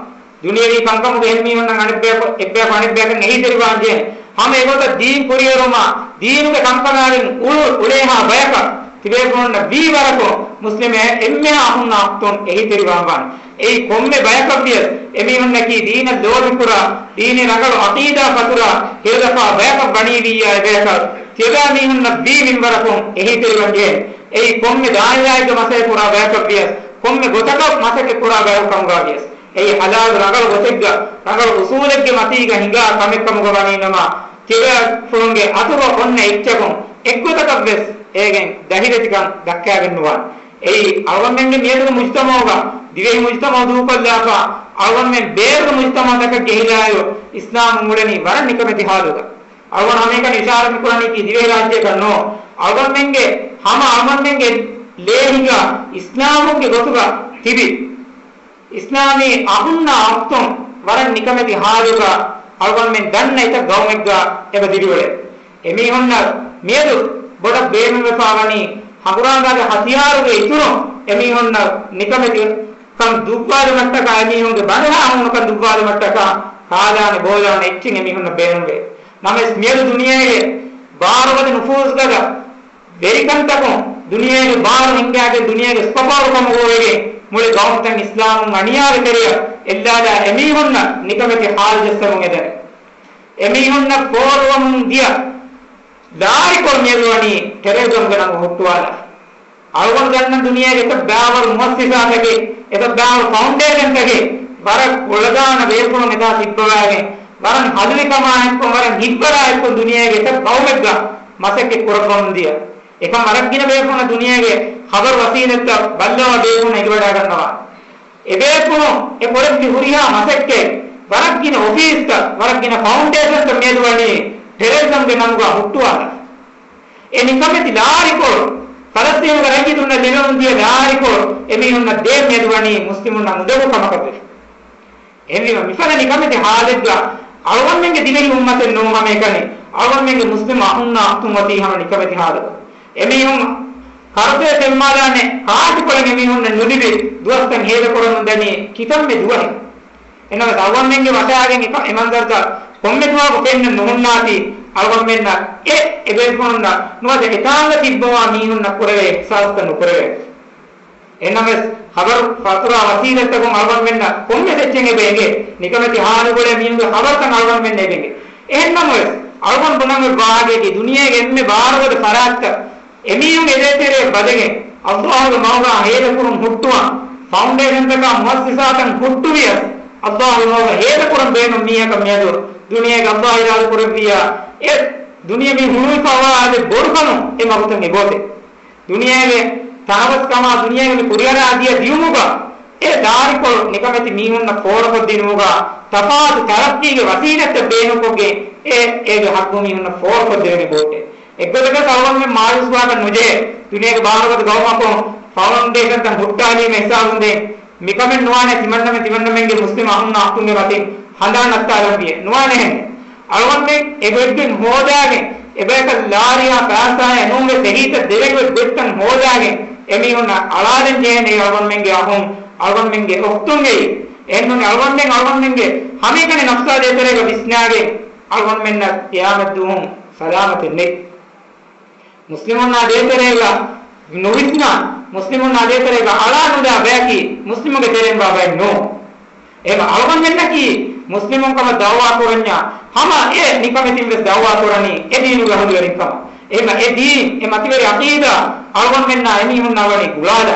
ދުނިޔަވީ ކަންކަމުގަ އެހެންމީހުންނަށް އަނެއްބަޔަކު، އެއްބަޔަކު އަނެއްބަޔަކަށް އެހީތެރިވާންޖެހޭނެ. ހަމަ އެގޮތަށް ދީން ކުރިއެރުމާ، ދީނުގެ ކަންކަމާގެން އުޅު، އުޅޭހާ ބަޔަކަށް ތިބޭފުޅުންނަށް ވީ ވަރަކު މުސްލިމެއް އެންމެހާ ހުންނަ ވަޤްތުން އެހީތެރިވާން ވާނެ. އެއީ ކޮންމެ ބަޔަކަށްވިޔަސް، އެމީހުންނަކީ ދީނަށް ލޯބިކުރާ، ދީނީ ރަނގަޅު ޢަޤީދާ ފަތުރާ ހެޔޮދަފާ ބަޔަކަށް ވަނީވިއްޔާ އެބަޔަކަށް ތިޔަބައިމީހުންނަށް ވީ މިންވަރަކުން އެހީތެރިވަންޖެހޭނެ. އެއީ ކޮންމެ ދާއިރާއެއްގަ މަސައްކަތް ކުރާ ބަޔަކަށްވިޔަސް، ކޮންމެ ގޮތަކަށް މަސައްކަތް ކުރާ ބަޔަކު ކަމުގަ ވިޔަސް، އެއީ ޙަލާލު ރަނގަޅު ގޮތެއްގަ، ރަނގަޅު އުޞޫލެއްގެ މަތީގަ ހިނގާ ކަމެއް ކަމުގަ ވަނީނަމަ، ތިބޭފުޅުންގެ އަތުގަ އޮންނަ އެއްޗަކުން އެއްގޮތަކަށްވެސް އޭގެން ދަހިވެތިކަން ދައްކާގެން ނުވާނެ. އެއީ އަޅުގަނޑުމެންގެ މިއަދުގެ މުޖުތަމަޢުގަ، ދިވެހި މުޖުތަމަޢު ދޫކޮށްލާފަ، އަޅުގަނޑުމެން ބޭރުގެ މުޖުތަމަޢުތަކަށް ޖެހިލާއިރު، އިސްލާމް އުޅެނީ ވަރަށް ނިކަމެތި ޙާލުގަ. އަޅުގަނޑު ހަމައެކަނި އިޝާރަތް މިކުރަނީކީ ދިވެހިރާއްޖެއަކަށް ނޫން. އަޅުގަނޑުމެންގެ ހަމަ އަޅުގަނޑުމެންގެ ލޭ ހިނގާ އިސްލާމުންގެ ގޮތުގަ ތިބި، އިސްލާމީ އަހުންނާ އަޚްތުން ވަރަށް ނިކަމެތި ޙާލުގަ އަޅުގަނޑުމެން ދަންނަ އެތައް ގައުމެއްގަ އެބަ ދިރިއުޅޭ. އެމީހުންނަށް މިއަދު ބޮޑަށް ބޭނުންވެފަ ވަނީ ހަނގުރާމާގެ ހަތިޔާރުގެ އިތުރުން އެމީހުންނަށް ނިކަމެތި ކަން ދުއްވާލުމަށްޓަކާ، އެމީހުންގެ ބަނޑުހާ ހޫނުކަން ދުއްވާލުމަށްޓަކާ ކާލާނެ ބޯލާނެ އެއްޗެއް އެމީހުންނަށް ބޭނުންވޭ. ނަމަވެސް މިއަދު ދުނިޔޭގެ ބާރުގަދަ ނުފޫޒުގަދަ ވެރިކަންތަކުން ދުނިޔޭގެ ބާރު ހިންގާގެން ދުނިޔޭގެ ސުޕަޕާވަރު ކަމުގަ ވެގެން މުޅި ގައުމުތައް އިސްލާމުން އަނިޔާވެ ތެރެއަށް އެއްލާލާ އެމީހުންނަށް ނިކަމެތި ޙާލު ޖައްސަމުން އެދަނީ. އެމީހުންނަށް ފޯރުވަމުން ދިޔަ ލާރިކޮޅު މިއަދު ވަނީ ޓެރަރިޒަމްގެ ނަމުގަ ހުއްޓުވާލާފަ. އަޅުގަނޑު ދަންނަ ދުނިޔޭގެ އެތައް ބައިވަރު މުއައްސިސާތަކެއް، އެތައް ބައިވަރު ފައުންޑޭޝަންތަކެއް ވަރަށް ކުޅަދާނަ ބޭފުޅުން އެތާ ތިއްބަވާގެން، ވަރަށް ހަލުވިކަމާ އެއްކޮށް، ވަރަށް ހިތްވަރާ އެއްކޮށް ދުނިޔޭގެ އެތައް ގައުމެއްގަ މަސައްކަތް ކުރައްވަމުން ދިޔަ. އެކަން ވަރަށް ގިނަ ބޭފުޅުން ދުނިޔޭގެ ޚަބަރު ވަސީލަތްތައް ބައްލަވާ ބޭފުޅުން އެނގިވަޑައިގަންނަވާ. އެބޭފުޅުން އެ ކުރެއްވި ހުރިހާ މަސައްކަތް ވަރަށް ގިނަ އޮފީސްތައް، ވަރަށް ގިނަ ފައުންޑޭޝަންތައް މިއަދު ވަނީ ޓެރަރިޒަމްގެ ނަމުގަ ހުއްޓުވާލާފަ. އެ ނިކަމެތި ލާރިކޮޅު ފަލަސްތީނުގެ ރައްޔިތުންނަށް ލިބެމުންދިޔަ ލާރިކޮޅު އެމީހުންނަށް ދޭން މިއަދު ވަނީ މުސްލިމުންނަށް އުނދަގޫ ކަމަކަށްވެފަ. އެހެންވީމަ، މިފަދަ ނިކަމެތި ހާލެއްގަ އަޅުގަނޑުމެންގެ ދިވެހި އުއްމަތެއް ނޫން ހަމައެކަނި، އަޅުގަނޑުމެންގެ މުސްލިމް އަޚުންނާ އުޚްތުން އޮތީ ހަމަ ނިކަމެތި ހާލުގަ. އެމީހުން ކަރުތެރެ ތެއްމާލާނެ ކާށިކޮޅެއް އެމީހުންނަށް ނުލިބި ދުވަސްތައް ހޭދަކުރަމުން ދަނީ ކިތަންމެ ދުވަހެއް. އެނަމަވެސް އަޅުގަނޑުމެންގެ ވަށާގެން އެ މަންޒަރުތައް ކޮންމެ ދުވަހަކު ފެންނަން ނުހުންނާތީ، އަޅުގަނޑުމެންނަށް އެ އެބޭފުޅުންނަށް ނުވަތަ އެތާނގަ ތިއްބަވާ މީހުންނަށް ކުރެވޭ އިޙްސާސްތައް ނުކުރެވޭ. އެނަމަވެސް، ޚަބަރު ފަތުރާ ވަސީލަތްތަކުން އަޅުގަނޑުމެންނަށް ކޮންމެސް އެއްޗެއް އެބަ އެނގޭ. ނިކަމެތި ހާލުގަ އުޅޭ މީހުންގެ ޚަބަރުތައް އަޅުގަނޑުމެންނަށް އެބަ އެނގޭ. އެހެންނަމަވެސް، އަޅުގަނޑު ބުނަން ވާހަކައަކީ، ދުނިޔޭގެ އެންމެ ބާރުގަދަ ފަރާތްތައް އެމީހުންގެ ދޭތެރެއަށް ބަދެގެން، އައްލާހުގެ މަގުގަ ހޭދަކުރުން ހުއްޓުވާ، ފައުންޑޭޝަންތަކާ މުއައްސަސާތައް ހުއްޓުވިޔަސް، އައްލާހުގެ މަގުގަ ހޭދަކުރަން ބޭނުން މީހަކަށް މިއަދު ދުނިޔޭގަ އައްލާހު އިރާދަ ކުރެއްވިއްޔާ، އެ ދުނިޔެ މި ހުޅުވިފަވާ އަދި ބޮޑުކަމުން އެ މަގުތައް އެބައޮތޭ. ދުނިޔޭގެ ތަނަވަސްކަމާ، ދުނިޔޭގެ މި ކުރިއަރާ ދިޔަ ދިޔުމުގަ، އެ ލާރިކޮޅު ނިކަމެތި މީހުންނަށް ފޯރުކޮށްދިނުމުގަ، ތަފާތު ތަރައްޤީގެ ވަސީލަތްތައް ބޭނުންކޮށްގެން، އެ، އޭގެ ޙައްޤު މީހުންނަށް ފޯރުކޮށްދެވެން އެބައޮތޭ. އެއްގޮތަކަށް އަޅުގަނޑުމެން މާޔޫސްވާކަށް ނުޖެހޭ. ދުނިޔޭގެ ބާރުގަދަ ގައުމަކުން ފައުންޑޭޝަންތައް ހުއްޓާލީމަ ހިސާބުން ދޭން. މިކަމެއް ނުވާނެ ތިމަންނަމެން ތިމަންނަމެންގެ މުސްލިމް އަޚުންނާ އަޚްތުންގެ މަތިން ހަނދާން ނައްތާލަންވިއެ. ނުވާނެހެން. އަޅުގަނޑުމެން އެބައެއްގެން ހޯދާގެން، އެބަޔަކަށް ލާރިއާ ފައިސާއެއް ނޫންވެސް އެހީތައް ދެވެގޮތް ގޮތްތައް ހޯދާގެން އެމީހުންނަށް އަޅާލަން ޖެހޭނެ އަޅުގަނޑުމެންގެ އަޚުން، އަޅުގަނޑުމެންގެ އުޚްތުންގެ. އެހެންނޫނީ އަޅުގަނޑުމެން އަޅުގަނޑުމެންގެ ހަމައެކަނި ނަފްސާ ދޭތެރޭގަ ވިސްނާގެން އަޅުގަނޑުމެންނަށް ޤިޔާމަތް ދުވަހު ސަލާމަތެއް ނެތް. މުސްލިމުންނާ ދޭތެރޭގަ ނުވިސްނާ، މުސްލިމުންނާ ދޭތެރޭގަ އަޅާ ނުލާ ބަޔަކީ މުސްލިމުގެ ތެރެއިން ވާ ބައެއް ނޫން. އެހެން އަޅުގަނޑުމެންނަކީ މުސްލިމުން ކަމަށް ދަޢުވާ ކުރަންޏާ ހަމަ އެ ނިކަމެތިން ވެސް ދަޢުވާ ކުރަނީ އެ ދީނުގެ އަހުލުވެރިން ކަމަށް. އެހެން އެ ދީން، އެ މަތިވެރި ޢަޤީދާ އަޅުގަނޑުމެންނާ އެމީހުންނާ ވަނީ ގުޅާލާ.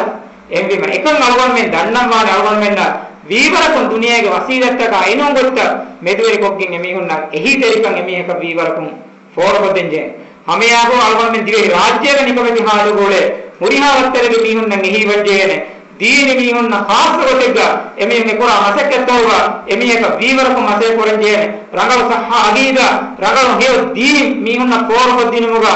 އެހެންވީމަ އެކަން އަޅުގަނޑުމެން ދަންނަންވާނެ އަޅުގަނޑުމެންނަށް ވީވަރަކުން ދުނިޔޭގެ ވަސީލަތްތަކާ އެނޫން ގޮތްތައް މެދުވެރިކޮށްގެން އެމީހުންނަށް އެހީތެރިކަން އެމީހަކަށް ވީވަރަކުން ފޯރުކޮށްދޭންޖެހޭ. ހަމައެއާއެކު އަޅުގަނޑުމެން ދިވެހި ރާއްޖޭގަ ނިކަމެތި ހާލުގަ އުޅޭ ހުރިހާ ވައްތަރެއްގެ މީހުންނަށް އެހީވެއްޖެހޭނެ. ދީނީ މީހުންނަށް ޚާއްޞަ ގޮތެއްގަ އެމީހުން އެކުރާ މަސައްކަތްތަކުގަ އެމީހަކަށް ވީވަރަކުން މަސައްކަތް ކުރަންޖެހޭނެ. ރަނގަޅު ޞައްޙަ ޢަޤީދާ، ރަނގަޅު ހެޔޮ ދީން މީހުންނަށް ފޯރުކޮށްދިނުމުގަ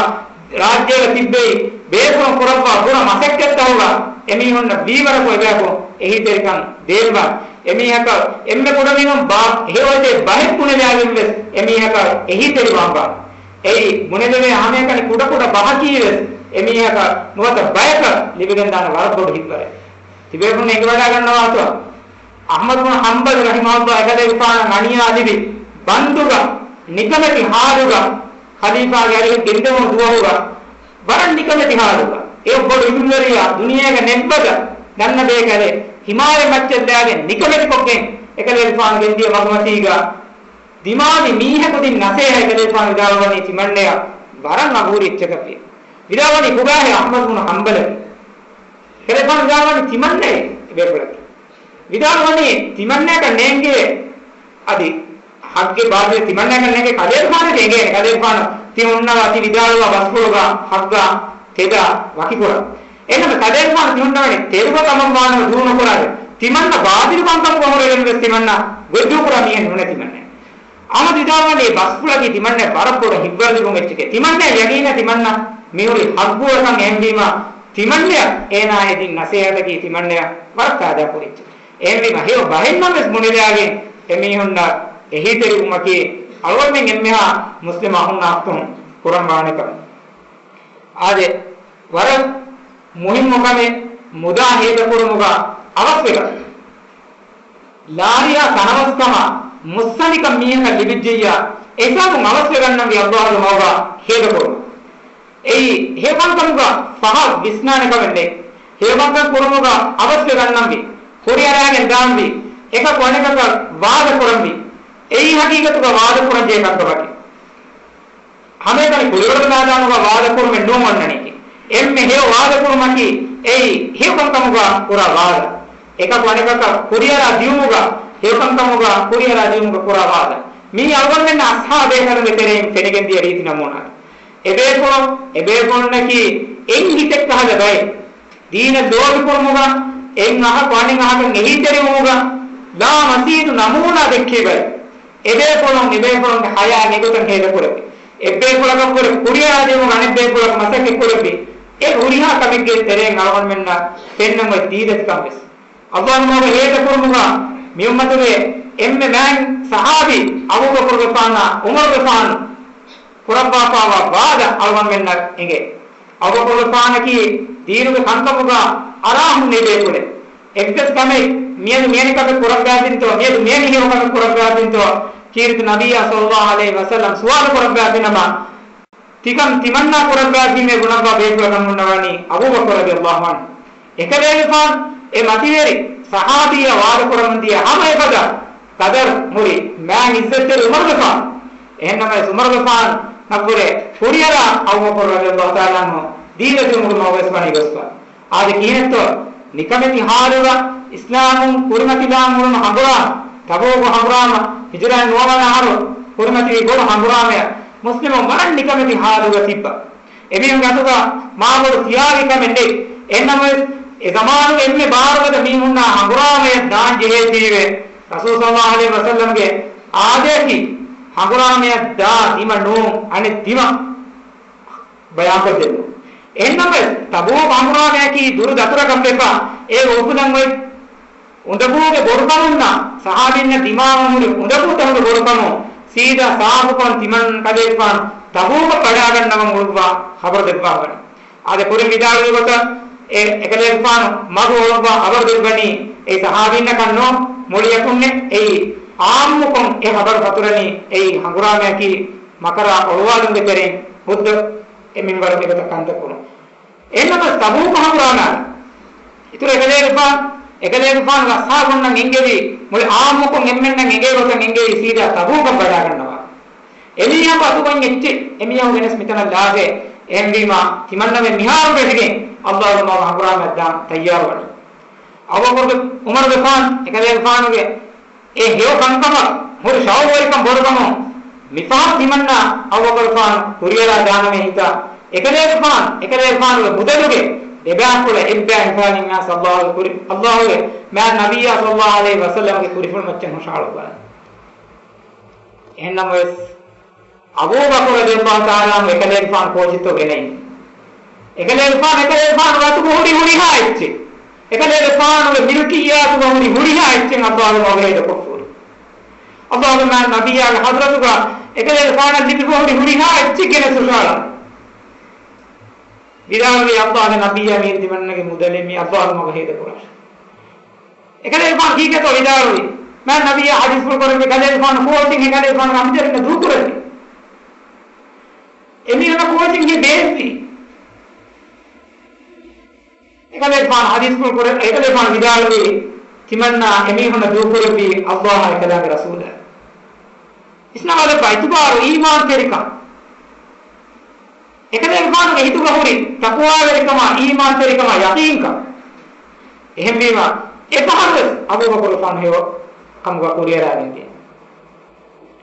ރާއްޖޭގަ ތިއްބެވި ބޭފުޅުން ކުރައްވާ ބުރަ މަސައްކަތްތަކުގަ އެމީހުންނަށް ވީވަރަކު އެބަޔަކު އެހީތެރިކަން ދޭންވާނެ. އެމީހަކަށް އެންމެ ކުޑަމިނުން ބާ ހެޔޮއެތޭ ބަހެއް ބުނެލާގެން ވެސް އެމީހަކަށް އެހީތެރިވާންވާނެ. އެއީ ބުނެލެވޭ ހަމައެކަނި ކުޑަކުޑަ ބަހަކީ ވެސް އެމީހަކަށް ނުވަތަ ބަޔަކަށް ލިބިގެންދާނެ ވަރަށް ބޮޑު ހިތްވަރެއް. ތިބޭފުޅުން އެނގިވަޑައިގަންނަވާތޯ؟ އަޙްމަދު ބުނު ޙަންބަލު ރަޙިމަހުﷲ އެކަލޭގެފާނަށް އަނިޔާ ލިބި ބަންދުގަ ނިކަމެތި ޙާލުގަ ޚަލީފާގެ އަރިހަށް ގެންދެވުނު ދުވަހުގަ ވަރަށް ނިކަމެތި ޙާލުގަ އެ ބޮޑު ޢިލްމުވެރިޔާ ދުނިޔޭގަ ނެއްބަގަ ދަންނަ ބޭކަލެއް ހިމާރެއް މައްޗަށް ދާގެން ނިކަމެތިކޮށްގެން އެކަލޭގެފާނު ގެންދިޔަ މަގުމަތީގަ ދިމާވި މީހަކު ދިން ނަޞޭޙަތް އެކަލޭގެފާނު ވިދާޅުވަނީ ތިމަންނަޔަށް ވަރަށް އަގުހުރި އެއްޗަކަށްވި. ވިދާޅުވަނީ ކޮބާހޭ އަޙްމަދު ބުނު ޙަންބަލަކީ؟ އެކަލޭގެފާނު ވިދާޅުވަނީ ތިމަންނައޭ ބޭފުޅަކީ. ވިދާޅުވަނީ ތިމަންނަޔަކަށް ނޭނގޭ އަދި ޙައްޤެއް ބާތިލެއް ތިމަންނަޔަކަށް ނޭނގޭ ކަލޭގެފާނަށް އެނގޭނެ. ކަލޭގެފާނު ތި ހުންނަވާ ތި ވިދާޅުވާ ބަސްފުޅުގަ ޙައްޤާ ތެދާ ވަކިކުރަން. އެހެންވެ ކަލޭގެފާނު ތި ހުންނަވަނީ ތެރުވަ ކަމަށްވާނަމަ ދޫ ނުކުރާ ތިމަންނަ ބާތިލު ކަންކަމުގަ ހުރެގެން ވެސް ތިމަންނަ ގޮތްދޫކުރާ މީހެއް ނޫނޭ ތިމަންނަ. އަޙްމަދު ވިދާޅުވަނީ ބަސްފުޅަކީ ތިމަންނަ ވަރަށް ބޮޑަށް ހިތްވަރުލިބުން އެއްޗެކޭ. ތިމަންނަ ޔަގީނަށް ތިމަންނަ މިހުރި ޙައްޤުވެރިކަން އެހެންވީމަ ތިމަންނަ އޭނާ އެދިން ނަސޭހަތަކީ ތިމަންނަ ވަރަށް ފައިދާ ކުރި އެއްޗެއް. އެހެންވީމަ ހެޔޮ ބަހެއްނަމަވެސް ބުނެލާގެން އެމީހުންނަށް އެހީތެރިވުމަކީ އަޅުގަނޑުމެން އެންމެހާ މުސްލިމް އަޚުންނާ އަޚްތުން ކުރަން ވާނެ ކަމެއް. އާދެ، ވަރަށް މުހިއްމު ކަމެއް މުދާ ހޭދަކުރުމުގަ އަވަސްވެގަން. ލާރިއާ ތަނަވަސްކަމާ މުއްސަނދިކަން މީހަކަށް ލިބިއްޖެއްޔާ، އެހިސާބުން އަވަސްވެގަންނަންވީ އައްލާހުގެ މަގުގަ ހޭދަކުރުމަށް. އެއީ ހެޔޮކަންކަމުގަ ފަހަށް ވިސްނާނެ ކަމެއް ނެތް. ހެޔޮކަންކަން ކުރުމުގަ އަވަސްވެގަންނަންވީ، ކުރިއަރާގެން ދާންވީ، އެކަކު އަނެކަކަށް ވާދަކުރަންވީ. އެއީ ހަގީގަތުގަ ވާދަކުރަންޖެހޭ ކަންކަމަކީ. ހަމައެކަނި ކުޅިވަރުގެ މައިދާނުގަ ވާދަކުރުމެއް ނޫން އޮންނަނީކީ. އެންމެ ހެޔޮ ވާދަކުރުމަކީ އެއީ ހެޔޮކަންކަމުގަ ކުރާ ވާދަ. އެކަކު އަނެކަކަށް ކުރިއަރާ ދިޔުމުގަ، ހެޔޮކަންކަމުގަ ކުރިއަރާ ދިޔުމުގަ ކުރާ ވާދަ. މީ އަޅުގަނޑުމެންނަށް އަސްޙާބު ބޭކަލުންގެ ތެރެއިން ފެނިގެންދިޔަ ރީތި ނަމޫނާ. އެބޭފުޅުން، އެބޭފުޅުންނަކީ އެއް ހިތެއްކަހަލަ ބައެއް. ދީނަށް ލޯބިކުރުމުގަ، އެއް އަހަކު އަނެއް އަހަކަށް އެހީތެރިވުމުގަ، ލާމަސީދު ނަމޫނާ ދެއްކި ބައެއް. އެބޭފުޅުން، އެބޭފުޅުންގެ ޙަޔާތް އެގޮތަށް ހޭދަކުރެއްވި. އެއްބޭފުޅަކަށްވުރެ ކުރިއަރާދިއުމުގަ އަނެއްބޭފުޅަކު މަސައްކަތްކުރެއްވި. އެ ހުރިހާ ކަމެއްގެ ތެރެއިން އަޅުގަނޑުމެންނަށް ފެންނަން އޮތް ދީލަތިކަން ވެސް. އަﷲ މަގު ހޭދަކުރުމުގަ މި އުއްމަތުގެ އެންމެ މާތް ޞަޙާބީ އަބޫބަކުރުގެފާނާ ޢުމަރުގެފާނު ކުރައްވާފައިވާ ވާދަ އަޅުގަނޑުމެންނަށް އެނގޭ. އަބޫބަކުރުގެފާނަކީ ދީނުގެ ކަންކަމުގަ އަރާހުންނެވި ބޭފުޅެއް. އެއްވެސް ކަމެއް މިއަދު މިވެނި ކަމެއް ކުރައްވާފިންތޯ، މިއަދު މިވެނި ހެޔޮ ކަމެއް ކުރައްވާފިންތޯ، ކީރިތި ނަބިއްޔާ ޞައްލައްލާހު ޢަލައިހި ވަސައްލަމް ސުވާލު ކުރައްވާފިނަމަ، ތިކަން ތިމަންނާ ކުރައްވާފީމޭ ބުނައްވާ ބޭފުޅަކަށް ހުންނަވަނީ އަބޫބަކުރު ރަޟިޔައްލާހު ޢަންހު. އެކަލޭގެފާނު އެ މަތިވެރި ޞަޙާބީއާ ވާދަކުރަމުންދިޔަ ހަމަ އެފަދަ ޤަދަރު ހުރި މާތް ޢިއްޒަތްތެރި ޢުމަރުގެފާނު. އެހެންނަމަވެސް ޢުމަރުގެފާނަށްވުރެ ކުރިއަރާ އަބޫބަކުރު ރަޟިޔައްލާހު ތަޢާލާ ޢަންހު ދީލަތިވުމުގެ މަގުވެސް ވަނީ ގޮސްފަ. އާދެ ކިހިނެއްތޯ؟ ނިކަމެތި ޙާލުގަ އިސްލާމުން ކުރިމަތިލާން އުޅުނު ހަނގުރާމަ، ތަބޫކު ހަނގުރާމަ، ހިޖުރާއިން ނުވަވަނަ އަހަރު ކުރިމަތިވި ބޮޑު ހަނގުރާމަޔަށް މުސްލިމުން ވަރަށް ނިކަމެތި ޙާލުގަ ތިއްބަ. އެމީހުންގެ އަތުގަ މާބޮޑު ތިޔާގި ކަމެއް ނެތް. އެހެންނަމަވެސް، އެ ޒަމާނުގެ އެންމެ ބާރުގަދަ މީހުންނާ ހަނގުރާމަޔަށް ދާން ޖެހޭތީވެ، ރަސޫލު ޞައްލައްލާހު ޢަލައިހި ވަސައްލަމްގެ އާދަޔަކީ ހަނގުރާމަޔަށް ދާ ދިމަ ނޫން، އަނެއް ދިމަ ބަޔާންކޮށްދެއްވުން. އެހެންނަމަވެސް، ތަބޫކު ހަނގުރާމަޔަކީ ދުރު ދަތުރަކަށް ވެފަ، އޭގަ އުފުލަން އޮތް އުނދަގޫގެ ބޮޑުކަމުންނާ ޞަޙާބީންނަށް ދިމާވަން ހުރި އުނދަގޫތަކުގެ ބޮޑުކަމުން ސީދާ ސާފުކޮށް ތިމަން ކަލޭގެފާނު ތަބޫކަށް ވަޑާގަންނަވަން އުޅުއްވާ ޚަބަރު ދެއްވާފަ ވަނީ. އާދެ، ކުރިން ވިދާޅުވި ގޮތަށް އެ އެކަލޭގެފާނު މަގު އޮޅުއްވާ ޚަބަރު ދެއްވަނީ އެއީ ޞަޙާބީންނަކަށް ނޫން، މުޅިއަކުންނެއް. އެއީ ޢާއްމުކޮށް އެ ޚަބަރު ފަތުރަނީ އެއީ ހަނގުރާމަޔަކީ މަކަރާ އޮޅުވާލުމުގެ ތެރެއިން ހުއްދަ އެ މިންވަރު އެގޮތަށް ކަންތައް ކުރުން. އެހެންނަމަވެސް ތަބޫކު ހަނގުރާމައިން އިތުރު އެކަލޭގެފާނު، އެކަލޭގެފާނު އަޞްޙާބުންނަށް އެންގެވީ، މުޅި ޢާއްމުކޮށް އެންމެންނަށް އެނގޭ ގޮތަށް އެންގެވީ ސީދާ ތަބޫކަށް ވަޑާގަންނަވާ. އެމީހާ އަތުގައި އެއްޗެއް، އެމީހާގެ ގެނެސް މިތަނަށް ލާފައި. އެހެންވީމާ، ތިމަންނަމެން މިހާރު ވެށިގެން ﷲ ގެ މަގު ހަނގުރާމައަށް ދާން ތައްޔާރުވަނީ. އަބޫބަކުރުގެ، ޢުމަރުގެފާނު އެކަލޭގެފާނުގެ އެ ހެޔޮ ކަންކަމަށް ހުރި ޝައުގުވެރިކަން ބޮޑުކަމުން މިފަހަރު ތިމަންނާ އަބޫބަކުރުގެފާނު ކުރިއަރާ ދާނަމޭ ހިތާ، އެކަލޭގެފާނު، އެކަލޭގެފާނުގެ މުދަލުގެ ދެބައިކުޅަ އެއްބައި ހިފާލިން އައިސް ﷲ ގެ ކުރި، ﷲ ގެ މާތް ނަބިއްޔާ ޞައްލައްލާހު ޢަލައިހި ވަސައްލަމްގެ ކުރިފުޅު މައްޗަށް ހުށަހަޅުއްވާލި. އެހެންނަމަވެސް، އަބޫބަކުރު ރަޟިޔައްލާހު ތަޢާލާ ޢަންހު އެކަލޭގެފާނު ކޯޗެއްތޯ ގެނައީ؟ އެކަލޭގެފާނު، އެކަލޭގެފާނުގެ އަތުގަ ހުރި ހުރިހާ އެއްޗެއް، އެކަލޭގެފާނުގެ މިލްކިއްޔާތުގަ ހުރި ހުރިހާ އެއްޗެއް ﷲ ގެ މަގު ހޭދަކޮށްފަ ހުރި. ﷲ ގެ މާތް ނަބިއްޔާގެ ޙަޟްރަތުގަ އެކަލޭގެފާނަށް ލިބިފަ ހުރި ހުރިހާ އެއްޗެއް ގެނެސް ހުށަހަޅާ. ވިދާޅުވީ، ﷲ ގެ ނަބިއްޔާ، މީރު ތިމަންނަގެ މުދަލެއް، މީ ﷲ ގެ މަގު ހޭދަކުރާށޭ. އެކަލޭގެފާނު ކީކޭތޯ ވިދާޅުވީ؟ މާތް ނަބިއްޔާ ޙަދީޘްފުޅު ކުރެއްވި ކަލޭގެފާނު ކޯޗެއް އެކަލޭގެފާނުގެ އަނބިދަރިންނަށް ދޫކުރެއްވި. އެމީހުންނަށް ކޯޗެއް ހި ބޭއްވި. އެކަލޭގެފާނު ޙަދީޘްފުޅު ކުރެ، އެކަލޭގެފާނު ވިދާޅުވީ، ތިމަންނާ އެމީހުންނަށް ދޫކުރެއްވީ ﷲ އާ އެކަލާނގެ ރަސޫލާ. ވިސްނާބަލައްވާ، އިތުބާރު އީމާންތެރިކަން. އެކަލޭގެފާނުގެ ހިތުގަ ހުރި ތަޤްވާވެރިކަމާ، އީމާންތެރިކަމާ، ޔަޤީންކަން. އެހެންވީމާ، އެފަހަރުވެސް އަބޫބަކުރުގެފާނު ހެޔޮ ކަމުގަ ކުރިއަރާގެންދިޔަ.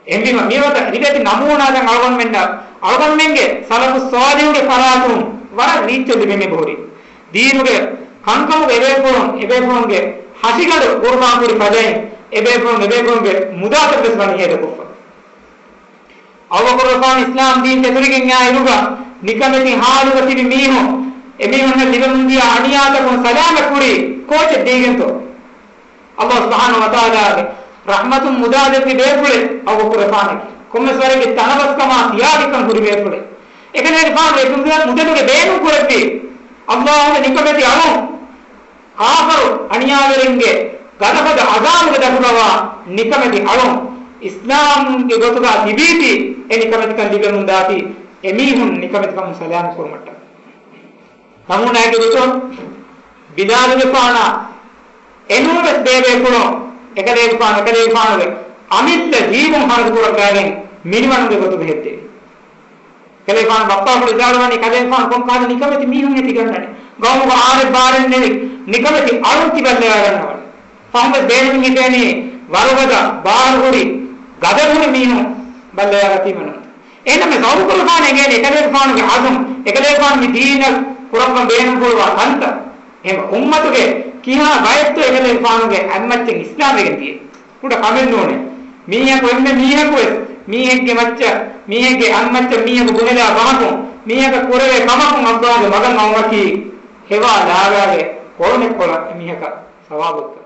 އެހެންވީމަ، މިއޮތަށް ރިވެތި ނަމޫނާތައް އަޅުގަނޑުމެންނަށް، އަޅުގަނޑުމެންގެ ސަލަފުއް ޞާލިޙުގެ ފަރާތުން ވަރަށް ރީއްޗެއް ލިބެމި ބަހުރި. ދީނުގެ ކަންކަމުގެ އެބޭފުޅުން، އެބޭފުޅުންގެ ހަށިގަނޑު ޤުރުބާން ކުރި ފަދައިން، އެބޭފުޅުން، އެބޭފުޅުންގެ މުދާތައް ވެސް ވަނީ ހޭދަކޮށްފަ. އަބޫބަކުރުގެފާނު އިސްލާމް ދީން ދެތުރިގެން އާއިރުގަ ނިކަމެތި ޙާލުގަ ތިބި މީހުން، އެމީހުންނަށް ލިބެމުންދިޔަ އަނިޔާތަކުން ސަލާމަތް ކުރީ ކޯޗެއް ދީގެންތޯ؟ ﷲ ސުބްޙާނަހޫ ވަތަޢާލާގެ ރަޙްމަތުން މުދާ ދެއްވި ބޭފުޅެއް އަބޫބަކުރުގެފާނަކީ. ކޮންމެސް ވަރެއްގެ ތަނަވަސްކަމާ ތިޔާގިކަން ހުރި ބޭފުޅެއް. އެކަލޭގެފާނު އެ މުދަ، މުދަލުގެ ބޭނުން ކުރެއްވި ﷲ ގެ ނިކަމެތި އަޅުން، ކާފަރު އަނިޔާވެރިންގެ ގަދަފަދަ ޢަޛާބުގެ ދަށުލަވާ ނިކަމެތި އަޅުން، އިސްލާމްގެ ގޮތުގަ ތިބީތީ، އެ ނިކަމެތިކަން ލިބެމުންދާތީ، އެމީހުން ނިކަމެތިކަމުން ސަލާމަތް ކުރުމަށްޓަކައި. ނަމޫނާއެއްގެ ގޮތުން، ބިލާލުގެފާނާ އެނޫންވެސް ބޭބޭފުޅުން އެކަލޭގެފާނު، އެކަލޭގެފާނުގެ އަމިއްލަ ޖީބުން ހަރަދު ކުރައްވާގެން މިނިވަނުގެ ގޮތުގަ ހެއްދެވި. ކަލޭގެފާނު ބައްޕާފުޅު ވިދާޅުވަނީ، ކަލޭގެފާނު ކޮން ކާލެ ނިކަމެތި މީހުން އެ ތިގަންނަނީ. ގައުމުގަ އާރެއް ބާރެއް ނެތް ނިކަމެތި އަޅުން ތި ބައްލަވާގަންނަވަނީ. ފަހުންވެސް ބޭނުމިން ހިފޭނީ ވަރުގަދަ، ބާރުހުރި، ގަދަރުހުރި މީހުން ބައްލަވާގަތީމަ ނޫން. އެހެންނަމަވެސް އަބޫބަކުރުގެފާނަށް އެނގޭނެ އެކަލޭގެފާނުގެ ޢަޒުމް، އެކަލޭގެފާނު މި ދީނަށް ކުރައްވަން ބޭނުންފުޅުވާ ކަންތައް. އެހެން އުއްމަތުގެ ކިހާ ބައެއްތޯ އެކަލޭގެފާނުގެ އަތްމައްޗަށް އިސްލާމްވެގެން ދިޔައީ. ކުޑަ ކަމެއް ނޫނޭ. މީހަކު، އެންމެ މީހަކުވެސް މީހެއްގެ މައްޗަށް، މީހެއްގެ އަތްމައްޗަށް މީހަކު ބުނެލާ ބަހަކުން، މީހަކަށް ކުރެވޭ ކަމަކުން އައްލާހުގެ މަގަށް އައުމަކީ ހެވާ ލާވާގެ ކޮޅުނެއްކޮޅަށް އެމީހަކަށް ސަވާބު